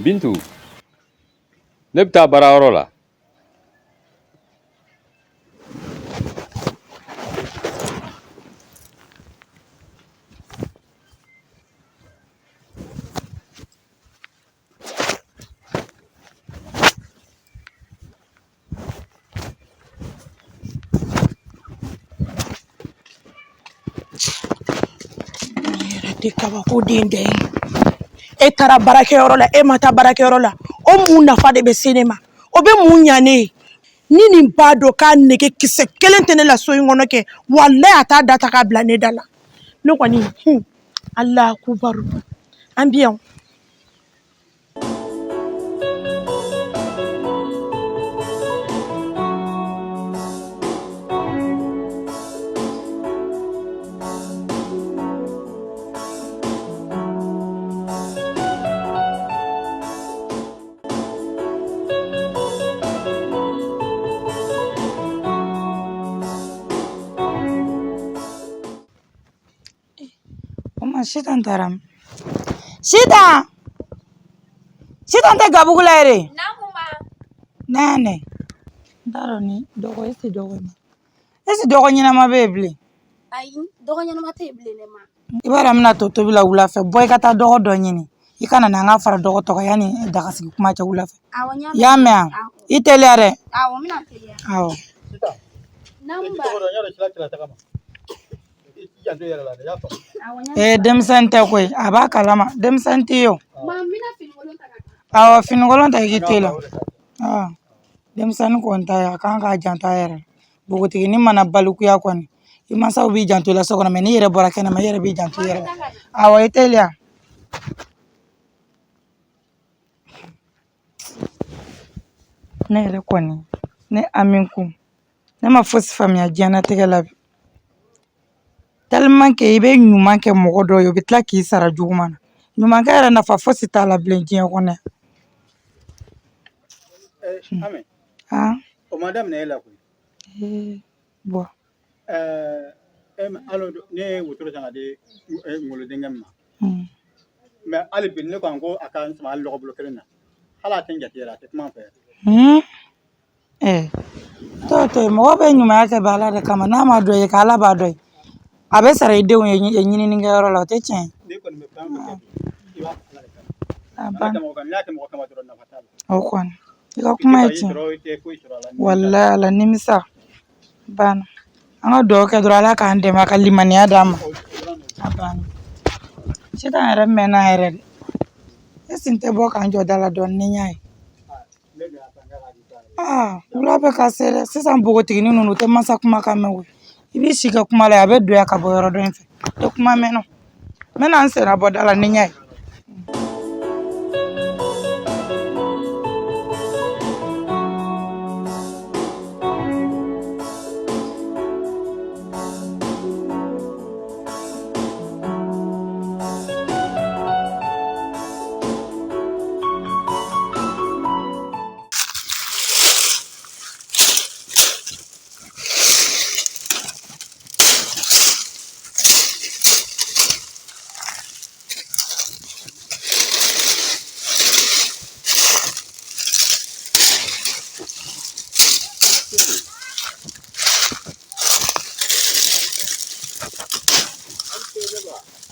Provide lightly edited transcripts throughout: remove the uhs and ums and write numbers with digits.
Bintu, ne bɛ taa baarayɔrɔ la. Yɛrɛ tɛ kabako den dɛ ye. E taara baarakɛyɔrɔ la, e ma taa baarakɛyɔrɔ la, o mun nafa de bɛ se ne ma? O bɛ mun ɲa ne ye? Ni nin b'a dɔn k'a nege kisɛ kelen tɛ ne la so in kɔnɔ kɛ, walayi a t'a da ta k'a bila ne da la. Ne kɔni, Ala kubaru, an bi yan. O ma Sitan taara min? Sitan! Sitan tɛ gabugu la yɛrɛ. Nɛnɛ. N t'a dɔn ni dɔgɔ e dɔgɔ e dɔgɔ ɲɛnama bɛ yen bilen. Ayi, dɔgɔ ɲɛnama tɛ yen bilen ne ma. I b'a dɔn an bɛna to tobi la wula fɛ, bɔ i ka taa dɔgɔ dɔ ɲini. I ka na n'an ka fara dɔgɔ tɔ kan yanni daga sigi kuma cɛ wula fɛ. Awɔ, n y'a I y'a mɛn wa? I teliya dɛ. Awɔ, n bɛna teliya. Awɔ. Naamu ba. Ee denmisɛnnin tɛ koyi, a b'a kalama, denmisɛnnin tɛ ye o. Awɔ, finikolon ta i k'i teliya. Denmisɛnnin kɔni ta ye a kan k'a janto a yɛrɛ la. Npogotiginin mana balikuya kɔni, i mansaw b'i janto i la so kɔnɔ, mɛ n'i yɛrɛ bɔra kɛnɛma, i yɛrɛ b'i janto i yɛrɛ la. Awɔ, i teliya. Ne yɛrɛ kɔni, ne Ami kun, ne ma fosi faamuya diɲɛlatigɛ la bi. Tellement que i bɛ ɲuman kɛ mɔgɔ dɔ ye, o bɛ tila k'i sara juguman na. Ɲumankɛ yɛrɛ nafa fosi t'a la bilen diɲɛ kɔnɔ. Ami, Han? O ma daminɛ e la koyi. Bɔ. E ne ye wotoro san ka di Ngolo denkɛ min ma. Mɛ hali bi ne ko ko a ka n sama hali lɔgɔ bolo kelen na. Hali a tɛ n jate yɛrɛ, a tɛ kuma n fɛ. To to yen, mɔgɔ bɛ ɲumanya kɛ bɛ Ala de kama, n'a ma dɔn i ye kɛ Ala b'a dɔn ye. A bɛ sara i denw ye ɲininikɛyɔrɔ la, o tɛ tiɲɛ ye. Ne kɔni bɛ fɛn o fɛn kɛ bi, i b'a kɛ Ala de kama. A N'a banna. kɛ mɔgɔ kama, n'i y'a kɛ mɔgɔ kama dɔrɔn nafa t'a la. O kɔni, i ka kuma ye tiɲɛ. I tɛ foyi sɔrɔ a la. Walayi Ala nimisa banna. An ka dugawu kɛ dɔrɔn Ala k'an dɛmɛ a ka limaniya d'an ma. A banna. Sitan yɛrɛ mɛnna yɛrɛ de. E sin tɛ bɔ k'an jɔ da la dɔɔnin ni n y'a ye. Aa wula bɛ ka se dɛ. Sisan npogotiginin ninnu u tɛ mansa kumakan mɛn koyi. I b'i si kɛ kuma la a bɛ don yan ka bɔ yɔrɔ dɔ in fɛ. I tɛ kuma mɛn nɔ. N bɛna n senna bɔ da la ni n y'a ye.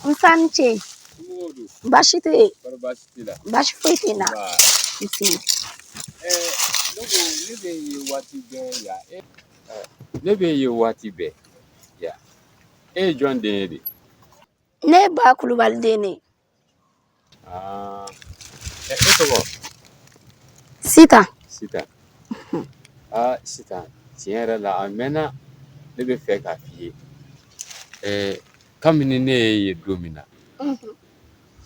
Nfa ni ce. Baasi tɛ yen. Baasi foyi tɛ n na. Nse. Ne bɛ ye waati bɛɛ yan. Ne bɛ ye waati bɛɛ yan. E ye jɔn den ye de? Ne ye ba Kulubali den de ye. E tɔgɔ? Sitan. Sitan. Sitan, tiɲɛ yɛrɛ la a mɛnna ne bɛ fɛ k'a f'i ye. Kabini ne y'e ye don min na,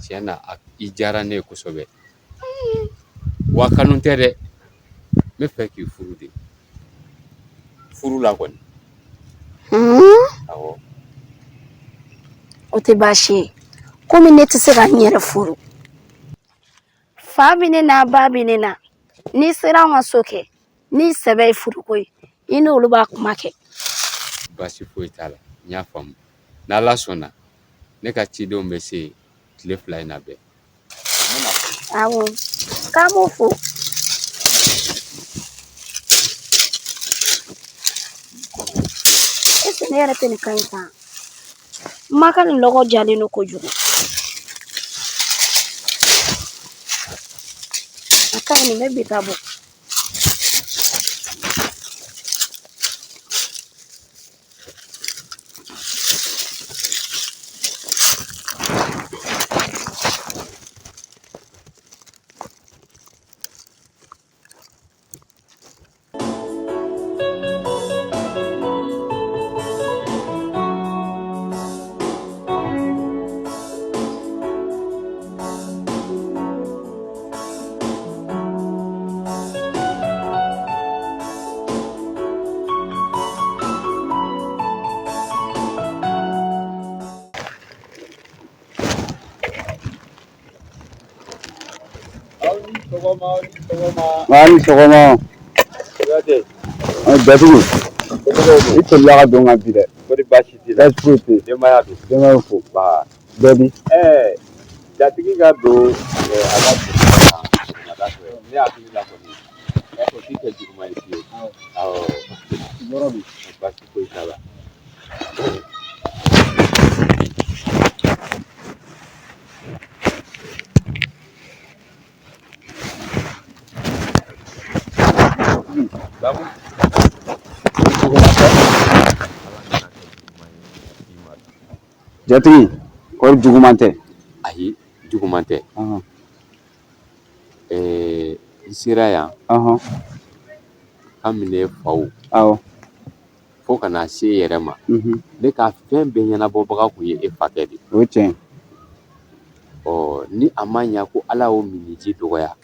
tiɲɛ na i diyara ne ye kosɛbɛ. Wa kanu tɛ dɛ, n bɛ fɛ k'i furu de. Furu la kɔni. Awɔ. O tɛ baasi ye. Komi ne tɛ se ka n yɛrɛ furu. Fa bɛ ne na, ba bɛ ne na. N'i sera an ka so kɛ, n'i sɛbɛ ye furuko ye, i n'olu b'a kuma kɛ. Baasi foyi t'a la, n y'a faamu. N'Ala sɔnna, ne ka cidenw bɛ se yen tile 2 in na bɛɛ. Awɔ, k'an b'u fo. Est-ce que ne yɛrɛ tɛ nin ka ɲi tan? Ma ka nin lɔgɔ jalen don kojugu. A ka ɲi, nin bɛ bi ta bɔ. Aw ni sɔgɔma. Jatigi, i tolila ka don ka bi dɛ. Kɔri baasi t'i la? Baasi foyi tɛ yen. Denbaya dun? Denbaya fo. Ba. Bɛɛ bi? Jatigi ka don a ka sɔgɔmada fɛ, ne hakili la kɔni, o ti kɛ juguman ye fiyewu. Awɔ. Yɔrɔ bi? Baasi foyi t'a la. Babu. Jatigi, kɔri juguman tɛ? Ayi, juguman tɛ. N sera yan kabini ne faw fo ka na se e yɛrɛ ma, ne ka fɛn bɛɛ ɲɛnabɔbaga kun ye e fakɛ de ye. O ye tiɲɛ ye. Ɔ, ni a ma ɲa ko Ala y'o minniji dɔgɔya,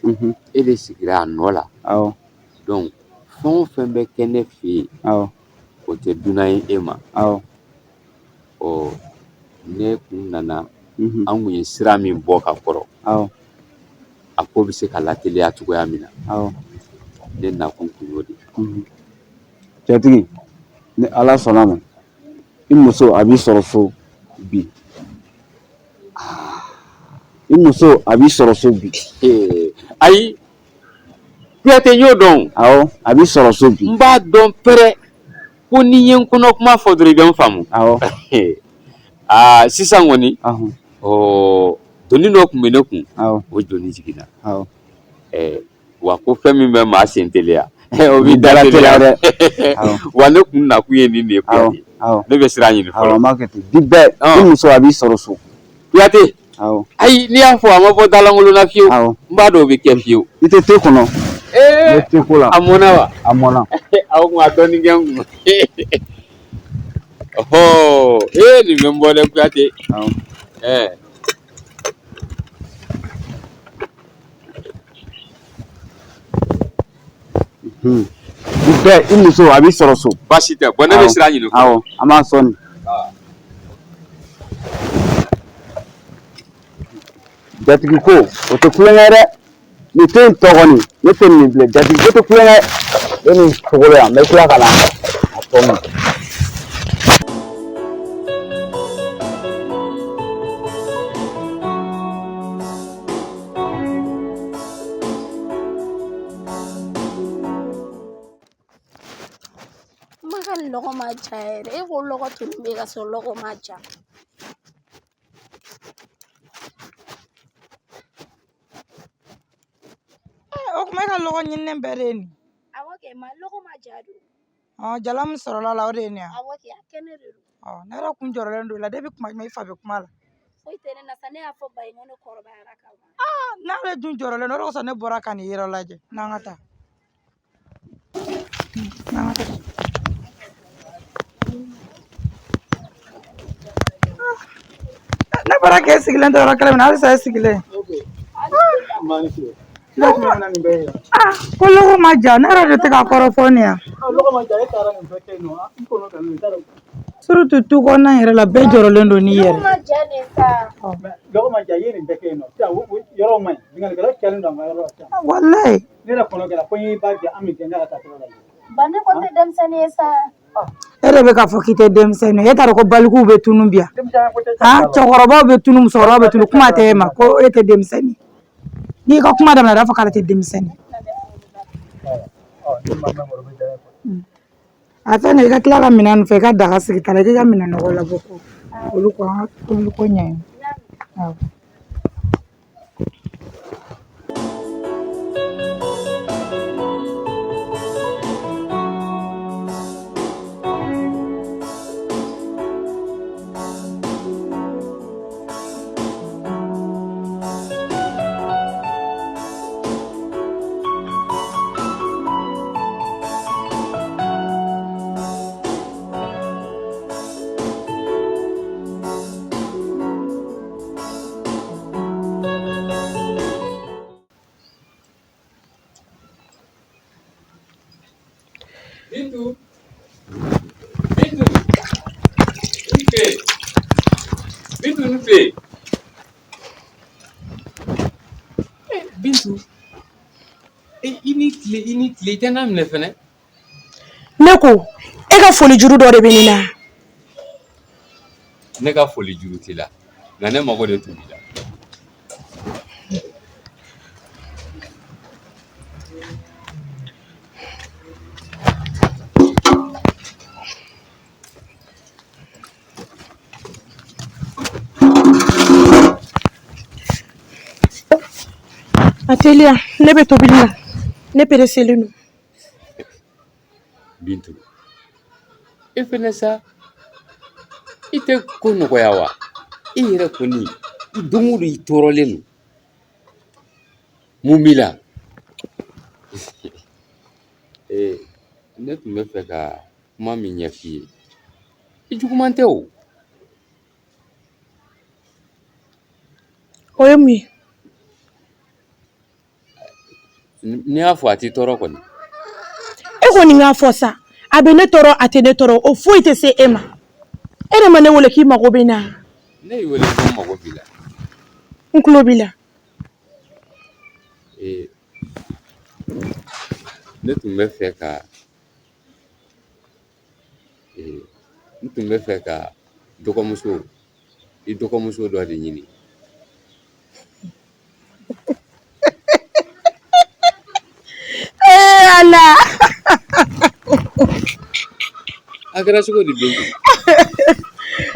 e de sigira a nɔ la. Donc fɛn o fɛn bɛ kɛ ne fɛ yen, o tɛ dunan ye e ma. Ɔ, ne kun nana, an kun ye sira min bɔ ka kɔrɔ, a ko bɛ se ka lateliya cogoya min na, ne nakun kun y'o de ye. Jatigi, ni Ala sɔnna ma, i muso a b'i sɔrɔ so bi. I muso a b'i sɔrɔ so bi. Ayi, Kuyate, n y'o dɔn. Awɔ, a b'i sɔrɔ so bi. N b'a dɔn pɛrɛ ko ni n ye n kɔnɔ kuma fɔ dɔrɔn i bɛ n faamu. Aa, sisan kɔni, ɔ, doni dɔ tun bɛ ne kun, o doni jiginna. Wa ko fɛn min bɛ maa sen teliya, o b'i da teliya dɛ. Wa ne kun nakun ye nin de ye, Kuyate. Ne bɛ sira ɲini fɔlɔ. Awɔ, an b'a kɛ ten. Bi bɛɛ, i muso a b'i sɔrɔ so. Kuyate. Ayi, n'i y'a fɔ a ma bɔ dalankolon na fiyewu. N b'a dɔn o bɛ kɛ fiyewu. I tɛ te kɔnɔ. Ne te ko la. A mɔnna wa? A mɔnna. Aw kun a dɔɔnin kɛ n kun. Ɔhɔ, ee nin bɛ n bɔ dɛ, Kuyate. Bi bɛɛ, i muso a b'i sɔrɔ so. Baasi tɛ. Bɔn, ne bɛ sira ɲini fɔlɔ. Awɔ, an b'a sɔn nin. Jatigi ko o tɛ kulonkɛ ye dɛ. Nin te in tɔ kɔni, ne tɛ nin bilen. Jatigi ko tɛ kulonkɛ. Ne nin sogolo yan, n bɛ tila ka na a tɔ min. Ma ka lɔgɔ ma ja yɛrɛ. E ko lɔgɔ tun bɛ ka sɔrɔ lɔgɔ ma ja. O tuma e ka lɔgɔ ɲininen bɛɛ de ye nin? Awɔ kɛ, ma lɔgɔ ma ja don. Jala min sɔrɔla la, o de ye nin ye. Awɔ kɛ, a kɛnɛ de don. Ne yɛrɛ kun jɔrɔlen don la depuis kuma jumɛn i fa bɛ kuma la. Foyi tɛ ne na sa, ne y'a fɔ ba ye ko ne kɔrɔbayara ka ban. N'ale dun jɔrɔlen don, o de kosɔn ne bɔra ka nin yɔrɔ lajɛ. N'an ka taa. N'an ka taa. Ne bɔra k'e sigilen to yɔrɔ kelen min na, halisa e sigilen. Ko lɔgɔ ma ja, ne yɛrɛ de tɛ ka kɔrɔ fɔ nin ya. Surtout tu kɔnɔna yɛrɛ la, bɛɛ jɔrɔlen don n'i yɛrɛ. Lɔgɔ ma ja de sa. Lɔgɔ ma ja, i ye nin bɛɛ kɛ yen nɔ. Sisan, yɔrɔ man ɲi. Binkannikɛlaw cayalen don an ka yɔrɔ la sisan. Walayi. Ne yɛrɛ kɔnɔ kɛra ko n y'i ba jɛ, an bɛ gɛn ka taa yɔrɔ lajɛ. Ba, ne ko tɛ denmisɛnnin ye sa. E de bɛ k'a fɔ k'i tɛ denmisɛnnin ye, e t'a dɔn ko balikuw bɛ tunun bi yan. Denmisɛnnin ko tɛ. Cɛkɔrɔbaw bɛ tunun, musokɔrɔbaw bɛ tunun, kuma tɛ e ma ko e tɛ denmisɛnnin ye. N'i ka kuma daminɛ, a b'a fɔ k'ale tɛ denmisɛnnin. A fɛn i ka tila ka minɛn fɛ i ka daga sigi ta la, i ka minɛn nɔgɔ labɔ ko olu ko an ka tobili ko ɲɛ. Awɔ. Bintu. Bintu. Nfe. Bintu nfe. Eh, Bintu. Eh, i ni tile, i ni tile, i tɛ n laminɛ fɛnɛ. Ne ko e ka foli juru dɔ de bɛ ne na. Ne ka foli juru t'i la, nka ne mago de tun b'i la. A teliya, ne bɛ tobili la, ne pereselen don. Bintu, e fɛnɛ sa, i tɛ ko nɔgɔya wa? I yɛrɛ kɔni, i don o don i tɔɔrɔlen don. Mun b'i la? Ee, ne tun bɛ fɛ ka kuma min ɲɛf'i ye, i juguman tɛ o. O ye mun ye? N'i y'a fɔ a t'i tɔɔrɔ kɔni. E kɔni k'a fɔ sa, a bɛ ne tɔɔrɔ, a tɛ ne tɔɔrɔ, o foyi tɛ se e ma. E de ma ne wele k'i mago bɛ n na. Ne y'i wele ko n mago b'i la. N tulo b'i la. Ee, ne tun bɛ fɛ ka ee, n tun bɛ fɛ ka dɔgɔmuso, i dɔgɔmuso dɔ de ɲini. Ee Ala! A kɛra cogo di Bintu?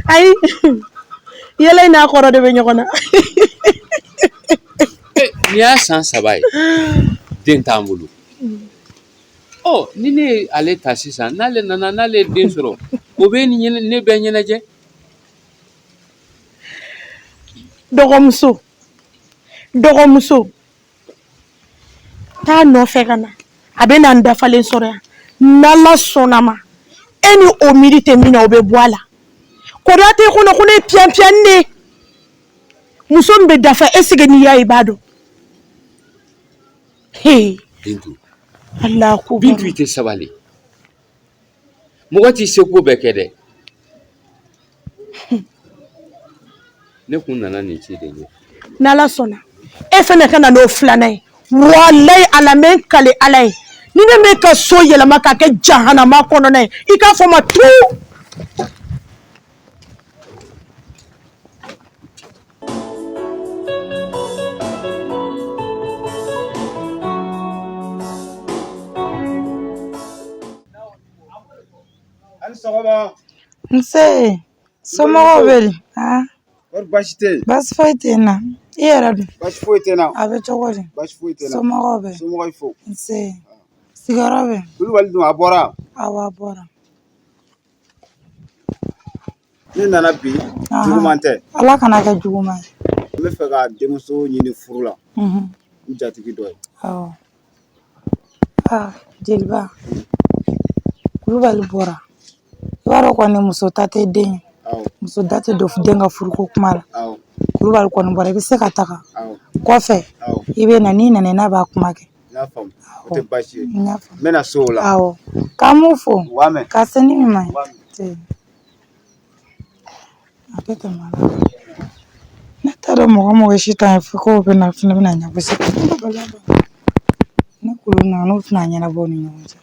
Ayi, yɛlɛ in n'a kɔrɔ de bɛ ɲɔgɔn na. Nin y'a san 3 ye, den t'an bolo. Ɔ, ni ne ye ale ta sisan, n'ale nana, n'ale ye den sɔrɔ, o bɛ ni ne bɛ ɲɛnajɛ. Dɔgɔmuso, dɔgɔmuso, taa nɔfɛ ka na, a bɛ na n dafalen sɔrɔ yan. N'Ala sɔnna ma, e ni o miiri tɛ min na, o bɛ bɔ a la. Kɔrɔya t'e kɔnɔ ko ne ye piyan piyan ne ye. Muso min bɛ dafa, est-ce que n'i y'a ye i b'a dɔn? Hey. Bintu. Ala ko Bintu, i tɛ sabali. Mɔgɔ t'i seko bɛɛ kɛ dɛ. Ne kun nana nin ci de ɲɛ. N'Ala sɔnna, e fɛnɛ ka na n'o filanan ye. Walayi Ala, n bɛ n kale Ala ye, ni ne m'e ka so yɛlɛma k'a kɛ jahanama kɔnɔna ye, i k'a fɔ n ma tu. Nse, somɔgɔw bɛ di? Kɔri baasi tɛ yen? Baasi foyi tɛ n na. I yɛrɛ dun? Baasi foyi tɛ n na. A bɛ cogo di? Baasi foyi tɛ n na. Somɔgɔw bɛ? Somɔgɔw fo. Nse, sigiyɔrɔ bɛ? Kulubali dun, a bɔra? Awɔ, a bɔra. Ne nana bi, juguman tɛ. Ala kana kɛ juguman ye. N bɛ fɛ ka denmuso ɲini furu la. N jatigi dɔ ye. Awɔ. Aa jeliba, Kulubali bɔra. I b'a dɔn kɔni, muso ta tɛ den ye. Muso da tɛ don den ka furuko kuma la. Kulubali kɔni bɔra, i bɛ se ka taga. Kɔfɛ, i bɛ na, n'i nana n'a b'a kuma kɛ. N y'a faamu, o tɛ baasi ye. N y'a faamu. N bɛna so o la. Awɔ, k'an b'u fo. U b'a mɛn. Ka se ni ɲuman ye. A tɛ tɛmɛ a la. Ne t'a dɔn mɔgɔ mɔgɔ si t'an ye fo k'o bɛna fana bɛna ɲɛbɔ ne kulu na n'o tɛna ɲɛnabɔ u ni ɲɔgɔn cɛ.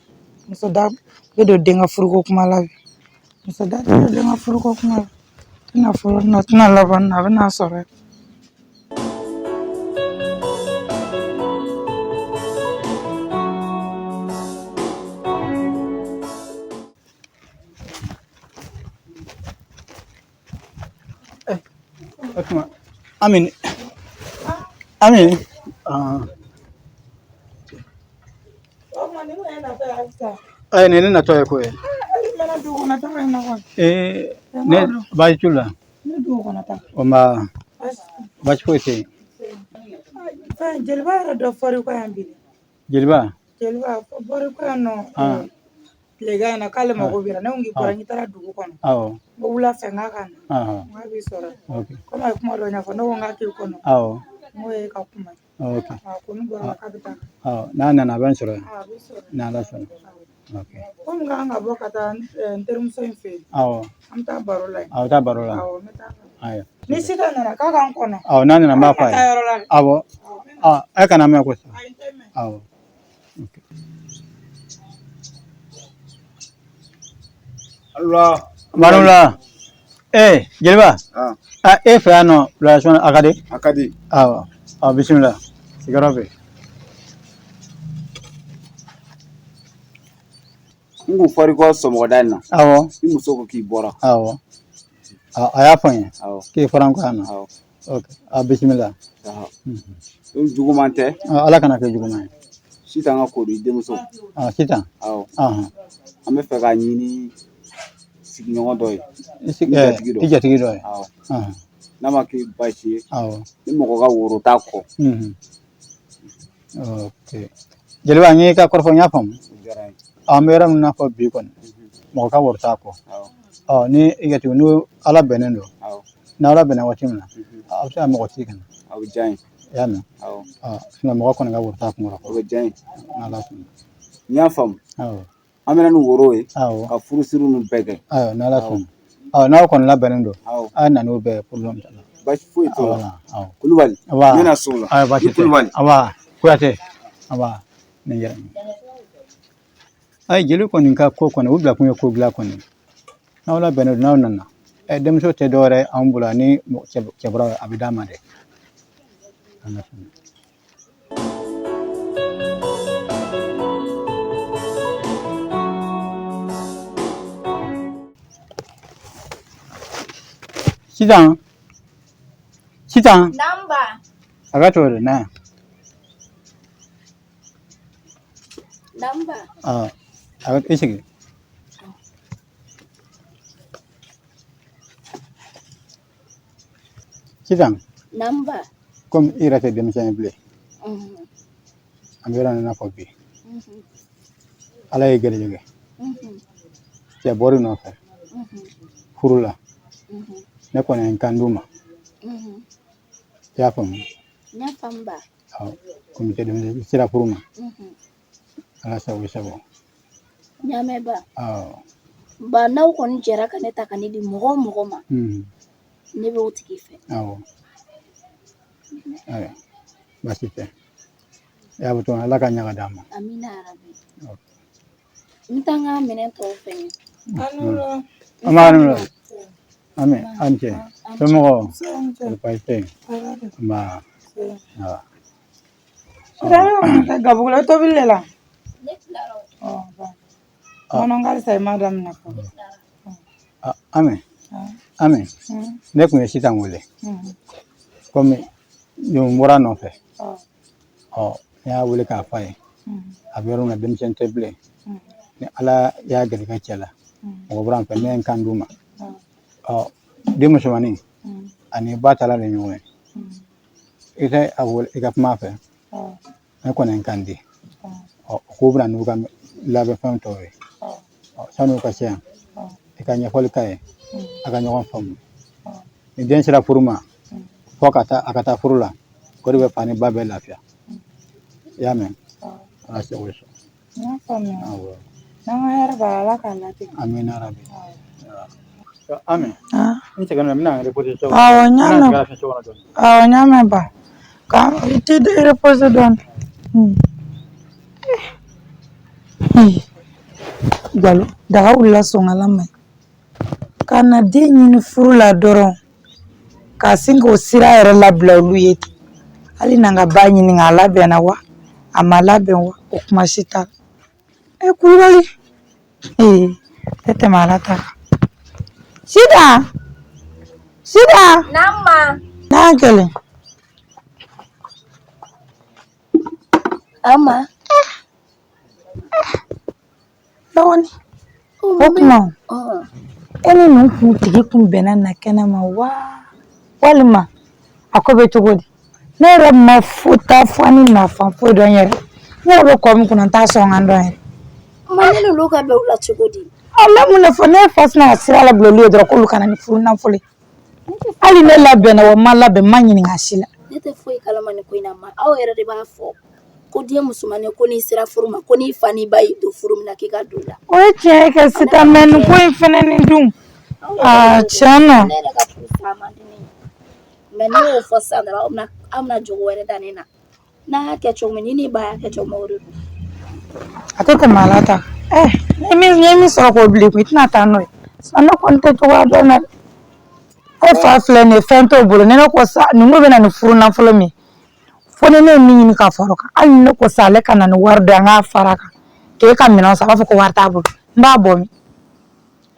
Muso da bɛ don den ka furuko kuma la bi. Muso da tɛ don den ka furuko kuma la. Tɛna fɔlɔ na, tɛna laban na, a bɛna sɔrɔ. O tuma Ami, Ami. Ayi, nin ye ne natɔ ye ko ye. Ee, ne baasi t'u la. O ma baasi foyi tɛ yen. Fɛn jeliba yɛrɛ dɔ fɔr'i kɔ yan bi. Jeliba? Jeliba bɔr'i kɔ yan nɔ. Tilegan in na k'ale mago b'i la. Ne ko k'i bɔra, n'i taara dugu kɔnɔ. Awɔ. N ko wula fɛ n k'a ka na. N k'a b'i sɔrɔ. Komi a ye kuma dɔ ɲɛfɔ, ne ko n k'a k'i kɔnɔ. Awɔ. N k'o ye ka kuma ye. Ok. A ko ne bɔra k'a bɛ taa. Awɔ, n'a nana a bɛ n sɔrɔ yen. A b'i sɔrɔ. N'Ala sɔnna. Ok. Komi n kan ka bɔ ka taa n terimuso in fɛ yen. Awɔ. An bɛ taa baro la yen. Awɔ, taa baro la. Awɔ, n bɛ taa. Ayiwa. Ni Sitan nana k'a ka n kɔnɔ. Awɔ, n'a nana n b'a fɔ a ye. Taa yɔrɔ la dɛ. Awɔ. A kana mɛn kosɛbɛ. Ayi, n tɛ mɛn. Awɔ. Ok. Alula. Marula. Eh, jeliba. Ah. Ah, e fɛ yan nɔ, relation a ka di? A ka di. Awɔ. Awɔ, bisimila. Sigiyɔrɔ bɛ yen. N kun fɔr'i kɔ sɔgɔmada in na. Awɔ. I muso ko k'i bɔra. Awɔ. A y'a fɔ n ye. Awɔ. K'i fɔra n kɔ yan nɔ. Awɔ. Ok. A bisimila. Ni juguman tɛ. Ala kana kɛ juguman ye. Sitan ka ko don i denmuso. Ah, Sitan. Awɔ. Ahan. An bɛ fɛ k'a ɲini sigiɲɔgɔn dɔ ye. I jatigi dɔ. I jatigi dɔ ye. Awɔ. Ahan. N'a ma kɛ baasi ye. Awɔ. Ni mɔgɔ ka woro t'a kɔ. Ok. Jeliba, n y'i ka kɔrɔfɔ, n y'a faamu. O diyara n ye. An bɛ yɔrɔ min na fɔ bi kɔni, mɔgɔ ka woro t'a kɔ. Awɔ. Ɔ, ni i jatigi n'o Ala bɛnnen don. Awɔ. N'Ala bɛnna waati min na, a bɛ se ka mɔgɔ ci ka na. A bɛ diya n ye. I y'a mɛn? Awɔ. Ɔ, sinon mɔgɔ kɔni ka woro t'a kun kɔrɔ. O bɛ diya n ye. N'Ala sɔnna. N y'a faamu. Awɔ. An bɛ na ni woro ye. Awɔ. Ka furusiri ninnu bɛɛ kɛ. Ayiwa, n'Ala sɔnna. Awɔ, n'aw kɔni labɛnnen don. Awɔ. A ye na n'o bɛɛ ye, problème t'a la. Baasi foyi t'o la. Awɔ. Kulubali. Awa. N bɛna s'o la. Ayiwa, baasi Ni tɛ. Kulubali. Awa, Kuyate. Awa, nin diyara n ye. Ayi, jeli kɔni ka ko kɔni, u bila kun ye ko dilan kɔni. N'aw labɛnnen don, n'aw nana. Ɛ, denmuso tɛ dɔwɛrɛ ye anw bolo ani cɛbɔrɔ a bɛ d'a ma dɛ. Ala sɔnna. Sisan, sisan. Namba. A ka to de na. Namba. A ka i sigi. Sisan. Namba. Komi i yɛrɛ tɛ denmisɛn ye bilen. An bɛ yɔrɔ min na fɔ bi. Ala ye garijɛgɛ. Cɛ bɔr'i nɔfɛ. Furu la. Ne kɔni ye n kan d'u ma. I y'a faamu? N y'a faamu ba. Awɔ. Komi i tɛ denmisɛn i sera furu ma. Ala sago i sago. N y'a mɛn ba. Awɔ. Ba, n'aw kɔni jɛra ka ne ta ka ne di mɔgɔ o mɔgɔ ma. Ne bɛ o tigi fɛ. Awɔ. Ayiwa, baasi tɛ. I y'a fɔ cogo min na, Ala ka ɲa ka d'an ma. Amina yarabi. N bɛ taa n ka minɛn tɔw fɛngɛ. An b'a ni Ami, an cɛ. Somɔgɔw? Baasi tɛ yen. Nba. Awɔ. Sitan tɛ gabugu la, tobili de la. Ne tilara o. Ɔ, ba. Kɔnɔ halisa i m'a daminɛ fɔlɔ. Ami, Ami, ne tun ye Sitan wele. Komi nin bɔra a nɔfɛ. Ɔ, ne y'a wele k'a fɔ a ye. A bɛ yɔrɔ min na, denmisɛn tɛ bilen. Ni Ala y'a garijɛgɛ cɛ la, mɔgɔ bɔra an fɛ, ne ye n kan d'u ma. Ɔ, den musomannin ani ba taara ni ɲɔgɔn ye. I tɛ a wele i ka kuma a fɛ. Ne kɔni ye n kan di. Ɔ, u k'u bɛna n'u ka labɛnfɛn tɔw ye. Ɔ, san'u ka se yan, i ka ɲɛfɔli k'a ye, a ka ɲɔgɔn faamu. Ni den sera furu ma, fo ka taa a ka taa furu la, o de bɛ fa ni ba bɛɛ lafiya. I y'a mɛn? Ala sago i sago. N y'a faamuya. Awɔ. N'an ka hɛrɛ b'a la, Ala k'a latigɛ. Amina rabi. Ami, n sɛgɛnnen don, n bɛna n reposer so kɔnɔ. Awɔ, n y'a N bɛna mɛn. sɛgɛn lafiɲɛ so kɔnɔ dɔɔnin. Awɔ, n y'a mɛn ba. Ka i t'i reposer dɔɔnin. Jalo, daga wulila sɔngala ma ka na den ɲini furu la dɔrɔn ka sin k'o sira yɛrɛ labila olu ye ten. Hali n'an ka ba ɲininka a labɛnna wa a ma labɛn wa, o kuma si t'a la. E Kulubali, ee tɛ tɛmɛ Ala ta kan. Sitan, Sitan. Naamu ma. N'a kɛlɛ. Ama. Dɔgɔnin. O tuma e ni ninnu kun tigi kun bɛnna na kɛnɛ ma wa walima a ko bɛ cogo di ne yɛrɛ ma foyi ta fɔ ni nafa foyi dɔn yɛrɛ ne yɛrɛ bɛ kɔ min kunna n t'a sɔn ka dɔn yɛrɛ. Ma ne n'olu ka bɛn o la cogo di? Ne mun de fɔ ne fa sina ka sira labila olu ye dɔrɔn k'olu ka na ni furu nafolo ye hali ne labɛnna wa n ma labɛn n ma ɲininka si la. Ne tɛ foyi kalama nin ko in na ma aw yɛrɛ de b'a fɔ ko den musomannin ko n'i sera furu ma ko n'i fa n'i ba y'i don furu min na k'i ka don la. O ye tiɲɛ ye kɛ Sitan mais nin ko in fɛnɛ nin dun aa tiɲɛ na. Ne yɛrɛ ka furu sa man di ne ye mais ne y'o fɔ sisan dɔrɔn aw bɛna jogo wɛrɛ da ne na. N'a y'a kɛ cogo min ni ne ba y'a kɛ cogo min o de don. A tɛ tɛmɛ ala ta kan ni ye min sɔrɔ k'o bila i kun i tɛna taa n'o ye sinon ne kɔni tɛ cogoya dɔn na dɛ. E fa filɛ nin ye fɛn t'o bolo ni ne ko sa ninnu bɛ na ni furu nafolo min ye fo ni ne ye min ɲini ka fara o kan hali ni ne ko sa ale ka na ni wari dɔ ye an k'a fara a kan k'e ka minɛn san a b'a fɔ ko wari t'a bolo n b'a bɔ min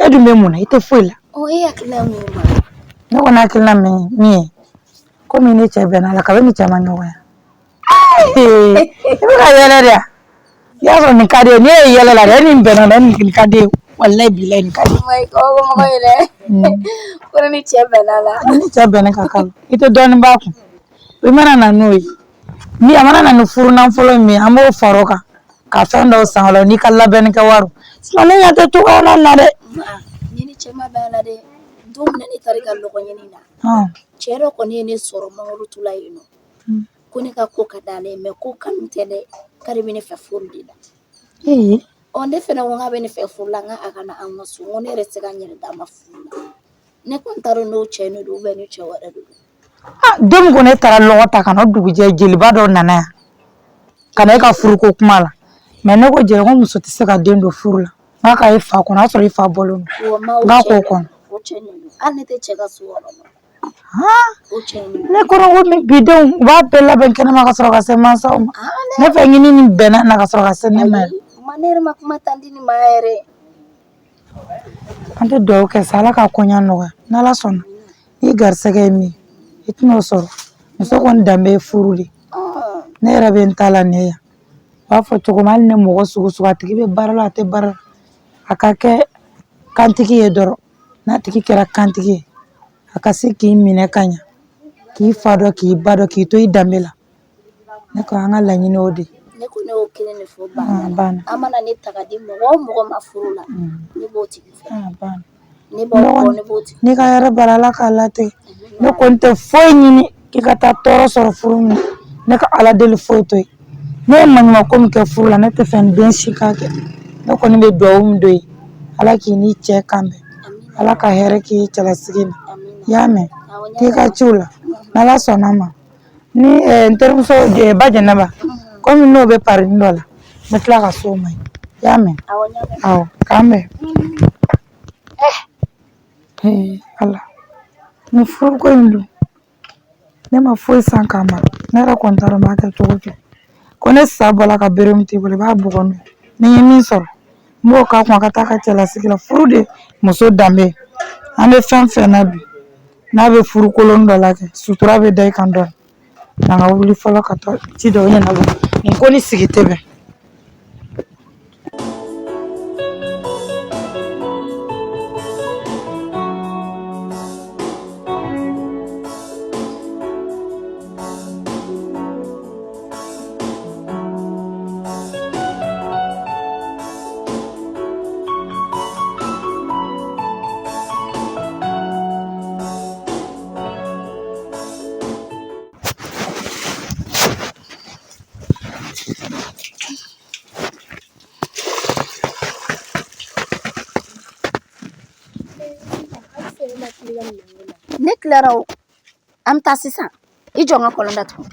e dun bɛ mun na i tɛ foyi la. Ɔ e hakilina ye mun ye ma? Ne kɔni hakilina min ye komi ne cɛ bɛnna a la kabi ni cɛ ma ɲɔgɔn ye i bɛ ka yɛlɛ de wa i y'a sɔrɔ nin ka di ye ne ye yɛlɛ la dɛ e nin bɛnna la nin ka di ye walayi bilayi nin ka di ye. Ma i kabako mɔgɔ ye dɛ. Ko ne ni cɛ bɛnna la. Ni cɛ bɛnna ka kan i tɛ dɔɔnin b'a kun i mana na n'o ye ni a mana na ni furu nafolo min ye an b'o fara o kan ka fɛn dɔw san o la n'i ka labɛnni kɛ wari sinon ne ɲɛ tɛ cogoya la na dɛ. Ma ni ni cɛ ma bɛn a la dɛ don min na ne taara i ka lɔgɔ ɲini na. Cɛ dɔ kɔni ye ne sɔrɔ mangorotu la yen nɔ ko ne ka ko ka d'ale ye mais ko kanu tɛ dɛ k'ale bɛ ne fɛ furu de la. Ɔ ne fana ko k'a bɛ ne fɛ furu la n k'a ka na an ka so n ko ne yɛrɛ tɛ se ka n yɛrɛ d'a ma furu la ne kɔni t'a dɔn n'o cɛ ne don ou bien ni cɛ wɛrɛ de don. Don min ko ne taara lɔgɔ ta ka na o dugujɛ jeliba dɔ nana yan ka na e ka furuko kuma la mais ne ko jeli ko muso tɛ se ka den don furu la n k'a ka e fa kɔnɔ o y'a sɔrɔ i fa bɔlen don n k'a k'o kɔnɔ. O cɛ nin don hali ne tɛ cɛ ka so yɔrɔ dɔn. Ne kɔrɔ ko bi denw u b'a bɛɛ labɛn kɛnɛma ka sɔrɔ ka se mansaw ma ne fɛ ɲini ni bɛnna na ka sɔrɔ ka se ne ma yɛrɛ. Ma ne yɛrɛ ma kuma tan di nin ma yɛrɛ. An tɛ dugawu kɛ sa ala ka koɲa nɔgɔya n'ala sɔnna i garisɛgɛ ye min ye i tɛn'o sɔrɔ muso kɔni danbe ye furu de ne yɛrɛ bɛ n ta la nin ye yan u b'a fɔ cogo min hali ni mɔgɔ sugu sugu a tigi bɛ baara la a tɛ baara la a ka kɛ kantigi ye dɔrɔn n'a tigi kɛra kantigi ye a ka se k'i minɛ ka ɲa k'i fa dɔn k'i ba dɔn k'i to i danbe la ne ko an ka laɲini o de ne ko ne y'o kelen de fɔ banna an mana ne ta ka di mɔgɔ o mɔgɔ ma furu la ne b'o tigi fɛ ne b'aw kɔ ne b'o tigi n'i ka hɛrɛ b'a la ala k'a latigɛ ne kɔni tɛ foyi ɲini k'i ka taa tɔɔrɔ sɔrɔ furu min na ne ka ala deli foyi to yen ne ye maɲumanko min kɛ furu la ne tɛ fɛ n den si k'a kɛ ne kɔni bɛ dugawu min don ye ala k'i n'i cɛ kan bɛn ala ka hɛrɛ k'i cɛlasigi la i y'a mɛn k'i ka ciw la n'ala sɔnna a ma ni n terimuso ba jɛnɛba komi n'o bɛ parini dɔ la n bɛ tila ka s'o ma i y'a mɛn awɔ k'an bɛn ala nin furuko in dun ne ma foyi san k'a mara ne yɛrɛ kɔni t'a dɔn n b'a kɛ cogo cogo ko ne sa bɔla ka bere min t'i bolo i b'a bugɔ n'o ye ni n ye min sɔrɔ n b'o k'a kun a ka taa ka cɛlasigi la furu de muso danbe an bɛ fɛn fɛn na bi n'a bɛ furu kolon dɔ la kɛ sutura bɛ da i kan dɔɔnin na ka wuli fɔlɔ ka taa ci dɔw ɲɛnabɔ nin ko ni sigi tɛ bɛn. Ne tilara o an bɛ taa sisan i jɔ n ka kɔlɔn datugu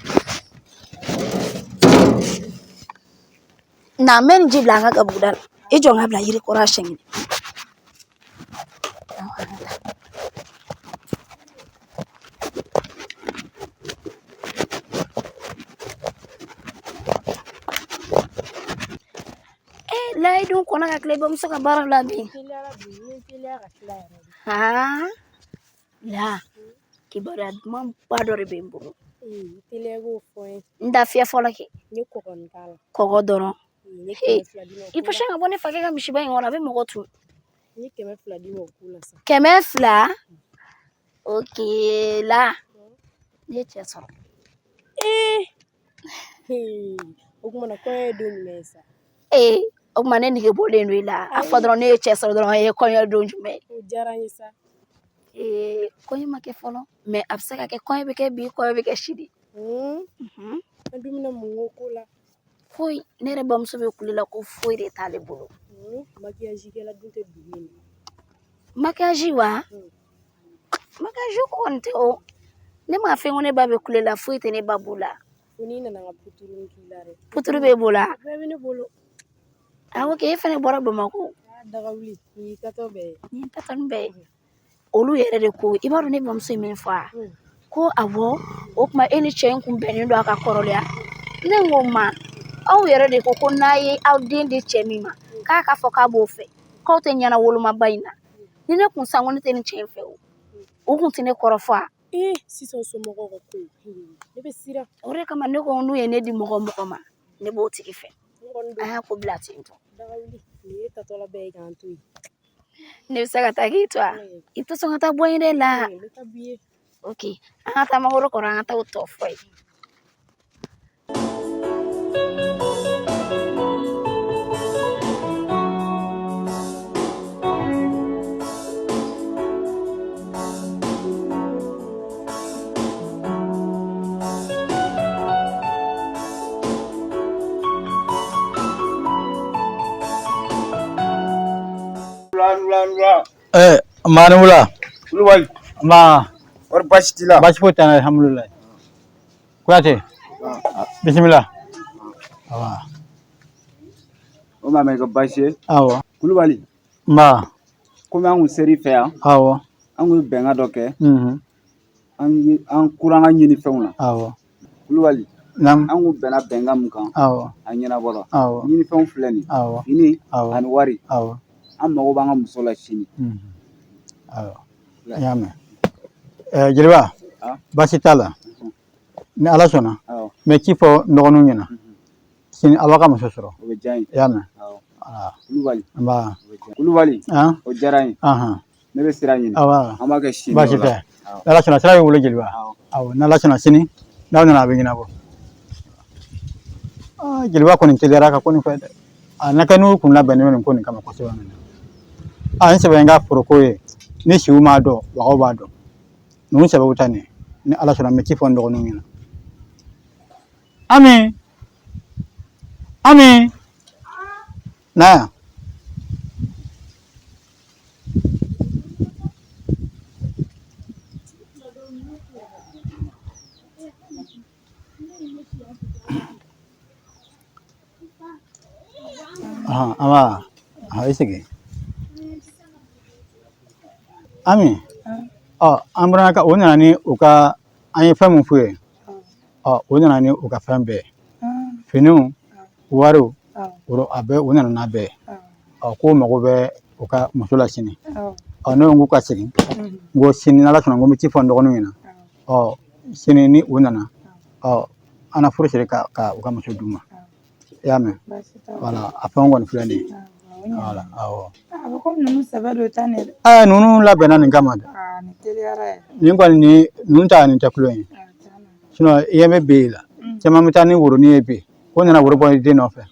na n bɛ nin ji bila an ka gabuguda la i jɔ n ka bila yiri kɔrɔ a siɲɛ kelen Layi dun kɔnna ka tila i bamuso ka baara la bi. La kibaruya dumanba dɔ de bɛ n bolo. Teliya k'o fɔ n ye. N da fiyɛ fɔlɔ kɛ. N ye kɔgɔ nin k'a la. Kɔgɔ dɔrɔn. N ye 200 d'i ma. I bɛ ka bɔ ne fakɛ ka misiba in kɔrɔ, a bɛ mɔgɔ tun. N ye 200 d'i ma o ko la sa. 200? Ok la, ne ye cɛ sɔrɔ. Ee, o tuma na kɔɲɔ ye don jumɛn ye sa? Ee, o tuma ne nege bɔlen don i la. A fɔ dɔrɔn ne ye cɛ sɔrɔ dɔrɔn, e kɔɲɔ don jumɛn? O diyara n ye sa. Ee, kɔɲɔ ma kɛ fɔlɔ, mais a bɛ se ka kɛ kɔɲɔ bɛ kɛ bi, kɔɲɔ bɛ kɛ sini. An dun bɛna mun k'o ko la? Foyi. Ne yɛrɛ bamuso bɛ kule la ko foyi de t'ale bolo. Maquillage kɛla dun tɛ dugu in na. Maquillage wa? Maquillage ko kɔni tɛ o. Ne m'a fɔ ko ne ba bɛ kule la, foyi tɛ ne ba bolo la. Fo n'i nana n ka puturu k'i la dɛ. Puturu b'e bolo wa? Bɛɛ bɛ ne bolo. Awɔ kɛ, e fana bɔra Bamakɔ. Daga wuli, nin y'i tatɔ bɛɛ ye. Nin ye tatɔ bɛɛ ye. Olu yɛrɛ de ko, i b'a dɔn ne bamuso ye min fɔ a? Ko awɔ, o tuma e ni cɛ in kun bɛnnen don a ka kɔrɔlenya. Ne ko ma, aw yɛrɛ de ko ko n'a ye aw den di cɛ min ma, k'a k'a fɔ k'a b'o fɛ, k'aw tɛ ɲɛna wolomaba in na. Ni ne kun san ko ne tɛ nin cɛ in fɛ o, o kun tɛ ne kɔrɔfɔ a? Ee, sisan somɔgɔw ka ko, ne bɛ siran. O de kama ne ko n'u ye ne di mɔgɔ mɔgɔ ma, ne b'o tigi fɛ. An y'a ko bila ten tɔ. Daga wuli, nin ye tatɔla bɛɛ ye k'an to yen. Ne bɛ se ka taa k'i to a? I tɛ sɔn ka taa bɔ n yɛrɛ la. Ne bɛ taa b'i ye. Ok, an ka taa mangoro kɔrɔ, an ka taa o tɔ fɔ ye. Maa ni wula. Kulubali. Nba. Kɔri baasi t'i la? Baasi foyi t'an na, alhamdulilayi. Kuyate. Bisimila. Awa. O maa ma kɛ baasi ye. Awɔ. Kulubali. Nba. Komi an kun ser'i fɛ yan. Awɔ. An kun ye bɛnkan dɔ kɛ. An kura an ka ɲinifɛnw na. Awɔ. Kulubali. Naamu. An kun bɛnna bɛnkan min kan. Awɔ. A ɲɛnabɔra. Awɔ. Ɲinifɛnw filɛ nin. Awɔ. Fini. Awɔ. Ani wari. Awɔ. An mago b'an ka muso la sini. Awɔ. N y'a mɛn. Jeliba. Baasi t'a la. Ni Ala sɔnna. Awɔ. N bɛ ci fɔ n dɔgɔninw ɲɛna. Sini aw b'a ka muso sɔrɔ. O bɛ diya n ye. I y'a mɛn. Awɔ. Voilà. Kulubali. Nba. Kulubali. Han. O diyara n ye. Ahan. Ne bɛ sira ɲini. Awa. An b'a kɛ sini. Baasi tɛ. Ni Ala sɔnna, sira b'i bolo jeliba. Awɔ, ni Ala sɔnna sini n'aw nana a bɛ ɲɛnabɔ. Aa, jeliba kɔni teliyara ka ko nin fɛ dɛ. A na kɛ n'u kun labɛnnen bɛ nin ko nin kama kosɛbɛ. A n sɛbɛn ka foroko ye, ni siw m'a dɔn, wagaw b'a dɔn. Ninnu sɛbɛw ta nin, ni Ala sɔnna n bɛ ci fɔ n dɔgɔninw ɲɛna. Ami, Ami, na yan. Ahan, an b'a, i sigi. Ami, ɔ an bɔra ka o nana ni u ka, an ye fɛn mun f'u ye, ɔ o nana ni u ka fɛn bɛɛ ye. Finiw, wariw, a bɛɛ, u nana n'a bɛɛ ye. Ɔ k'u mago bɛ u ka muso la sini. Ɔ ne ko k'u ka segin, n ko sini n'Ala sɔnna, n ko n bɛ ci fɔ n dɔgɔninw ɲɛna. Ɔ sini ni u nana, ɔ an na furu siri ka u ka muso d'u ma. I y'a mɛn? Voilà, a fɛnw kɔni filɛ nin ye. Voilà, awɔ. A bɛ komi ninnu sɛbɛ don ta nin dɛ. Aa, ninnu labɛnna nin kama dɛ. Aa, nin teliyara yɛrɛ. Nin kɔni ni ninnu ta nin tɛ kulon ye. Sinon i ɲɛ bɛ bi la. Caman bɛ taa ni woronin ye bi. Ko nana woro bɔ i den nɔfɛ.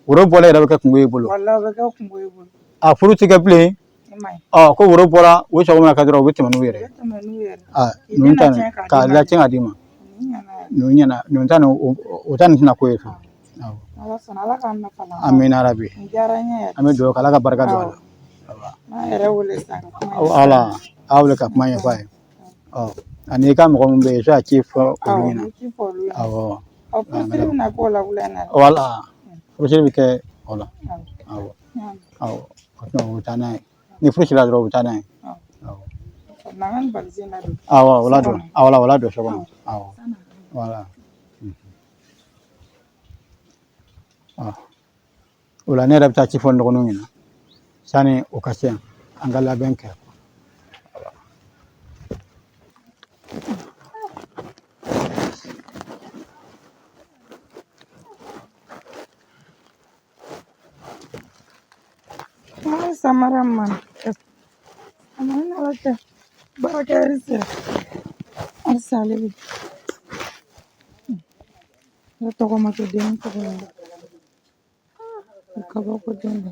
Woro bɔlen yɛrɛ bɛ kɛ kungo y'i bolo. Walahi, o bɛ kɛ kungo y'i bolo. A furu tɛ kɛ bilen. I ma ye. Ɔ ko woro bɔra u sago mana kɛ dɔrɔn u bɛ tɛmɛ n'u yɛrɛ ye. U bɛ tɛmɛ n'u yɛrɛ. Aa, ninnu ta nin k'a latiɲɛ k'a d'i ma. Ninnu ɲɛna, ninnu ta nin o ta nin tɛna ko ye fiyewu. Awɔ. Ala sɔnna, Ala k'an nafa la. Amina rabi. Nin diyara n ye yɛrɛ. An bɛ dugawu kɛ Ala ka barika don a la. N'an yɛrɛ wele sisan ka kuma ɲɛfɔ. Wala, a wele ka kuma ɲɛfɔ a ye. Ɔ ani i ka mɔgɔ min bɛ yen, i bɛ se ka ci fɔ olu Awɔ, ɲɛna. n bɛ ci fɔ olu ɲɛna. Awɔ. Ɔ furusiri bɛna k'o la wula in na. Wala, furusiri bɛ kɛ o la. Awɔ. Awɔ. O tuma u bɛ taa n'a ye. Ni furu sirila dɔrɔn u bɛ taa n'a ye. Awɔ. N'an ka nin valise in ladon. Awɔ, o ladon. Awɔ, o ladon so kɔnɔ. Awɔ. Wala. O la ne yɛrɛ bɛ taa ci fɔ n dɔgɔninw ɲɛna sani o ka se yan, an ka labɛn kɛ. Ay, samara man. Samara na ala cɛ. Baarakɛ sera. Halisa ale bɛ. Ne tɔgɔ ma to den tɔgɔ la. O kabako den dɛ.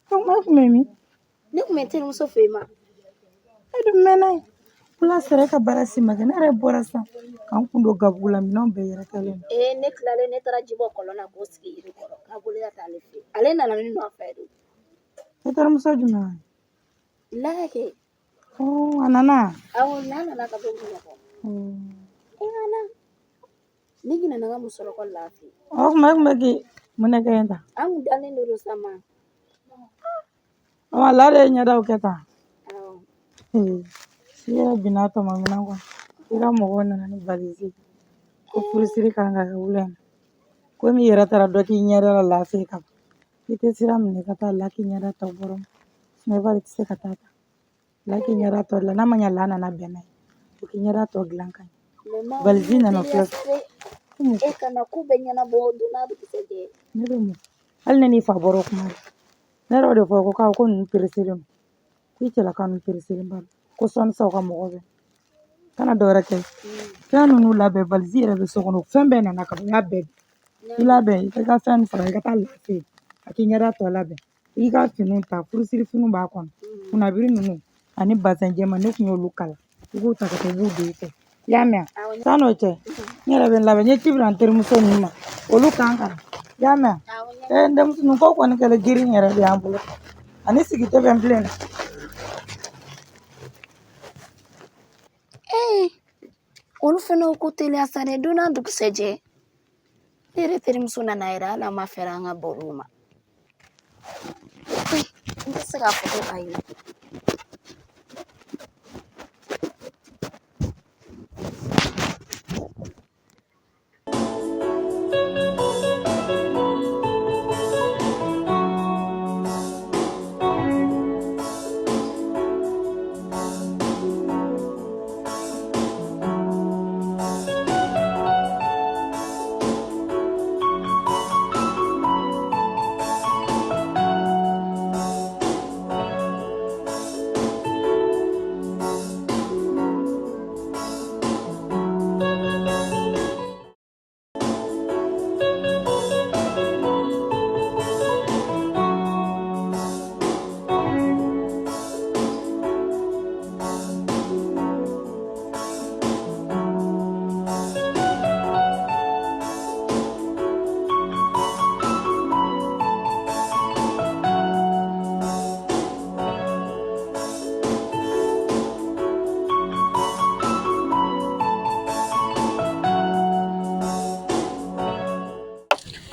Tɔgɔma tun bɛ min? Ne tun bɛ n terimuso fɛ yen ma. E dun mɛnna yen. Wula sera e ka baara si ma kɛ. Ne yɛrɛ bɔra sisan ka n kun don gabugu la minɛnw bɛɛ yɛrɛkɛlen don. Ee ne tilalen ne taara ji bɔ kɔlɔn na k'o sigi yiri kɔrɔ k'a bolo ka taa ale fɛ yen. Ale nana ne nɔfɛ de. E terimuso jumɛn? Laya kɛ. A nana? Awɔ n'a nana ka bɔ Bamakɔ. E nana. Ne ɲinɛna n ka musɔrɔ kɔ la fɛ. O tuma e tun bɛ k'i mun de kɛ yen tan? An kun dalen de don sa ma. Ɔ la de ye ɲɛdaw kɛ tan. Awɔ. I yɛrɛ binna tɔmɔ minɛn kɔnɔ. I ka mɔgɔw nana ni valise ko furusiri kan ka kɛ wula in na. Komi i yɛrɛ taara dɔ k'i ɲɛda la lafiya ka ban. I tɛ sira minɛ ka taa la k'i ɲɛda tɔ bɔrɔ ma. Sinɔn i b'a dɔn i tɛ se ka taa ta. La k'i ɲɛda tɔ dilan n'a ma ɲɛ la nana bɛn n'a ye. O k'i ɲɛda tɔ dilan ka ɲɛ. Mais ma Valise nana filɛ. E kana ko bɛɛ ɲɛnabɔ don n'a dugusajɛ. Ne bɛ mun? Hali ne n'i fa bɔra o kuma la. Ne yɛrɛ y'o de fɔ ko k'aw ko ninnu pereselen don. Ko i cɛlaka ninnu pereselen ba don. Ko sɔnni sa u ka mɔgɔ bɛ. Kana dɔ wɛrɛ kɛ. Fɛn ninnu labɛn valise yɛrɛ bɛ so kɔnɔ. Fɛn bɛɛ nana ka ban i y'a bɛɛ di. I labɛn i ka fɛn fara i ka taa lafiya a k'i ɲɛda tɔ labɛn. I ka finiw ta furusiri finiw b'a kɔnɔ. Kunnabiri ninnu ani bazɛn jɛman ne tun y'olu kala. I k'u ta ka taa i b'u don i fɛ. I y'a mɛn wa? San'o cɛ n yɛrɛ bɛ n labɛn n ye ci bila n terimuso ninnu ma. Olu kan ka na. I y'a mɛn wa? Ee n denmuso ninnu ko kɔni kɛlen jiri in yɛrɛ de y'an bolo. Ani sigi tɛ bɛn bilen dɛ. Ee olu fana ko teliya sa dɛ don n'a dugusajɛ. Ne yɛrɛ terimuso nana yɛrɛ hali an ma fɛrɛ an ka baro ma. N tɛ se k'a fɔ ko ayi.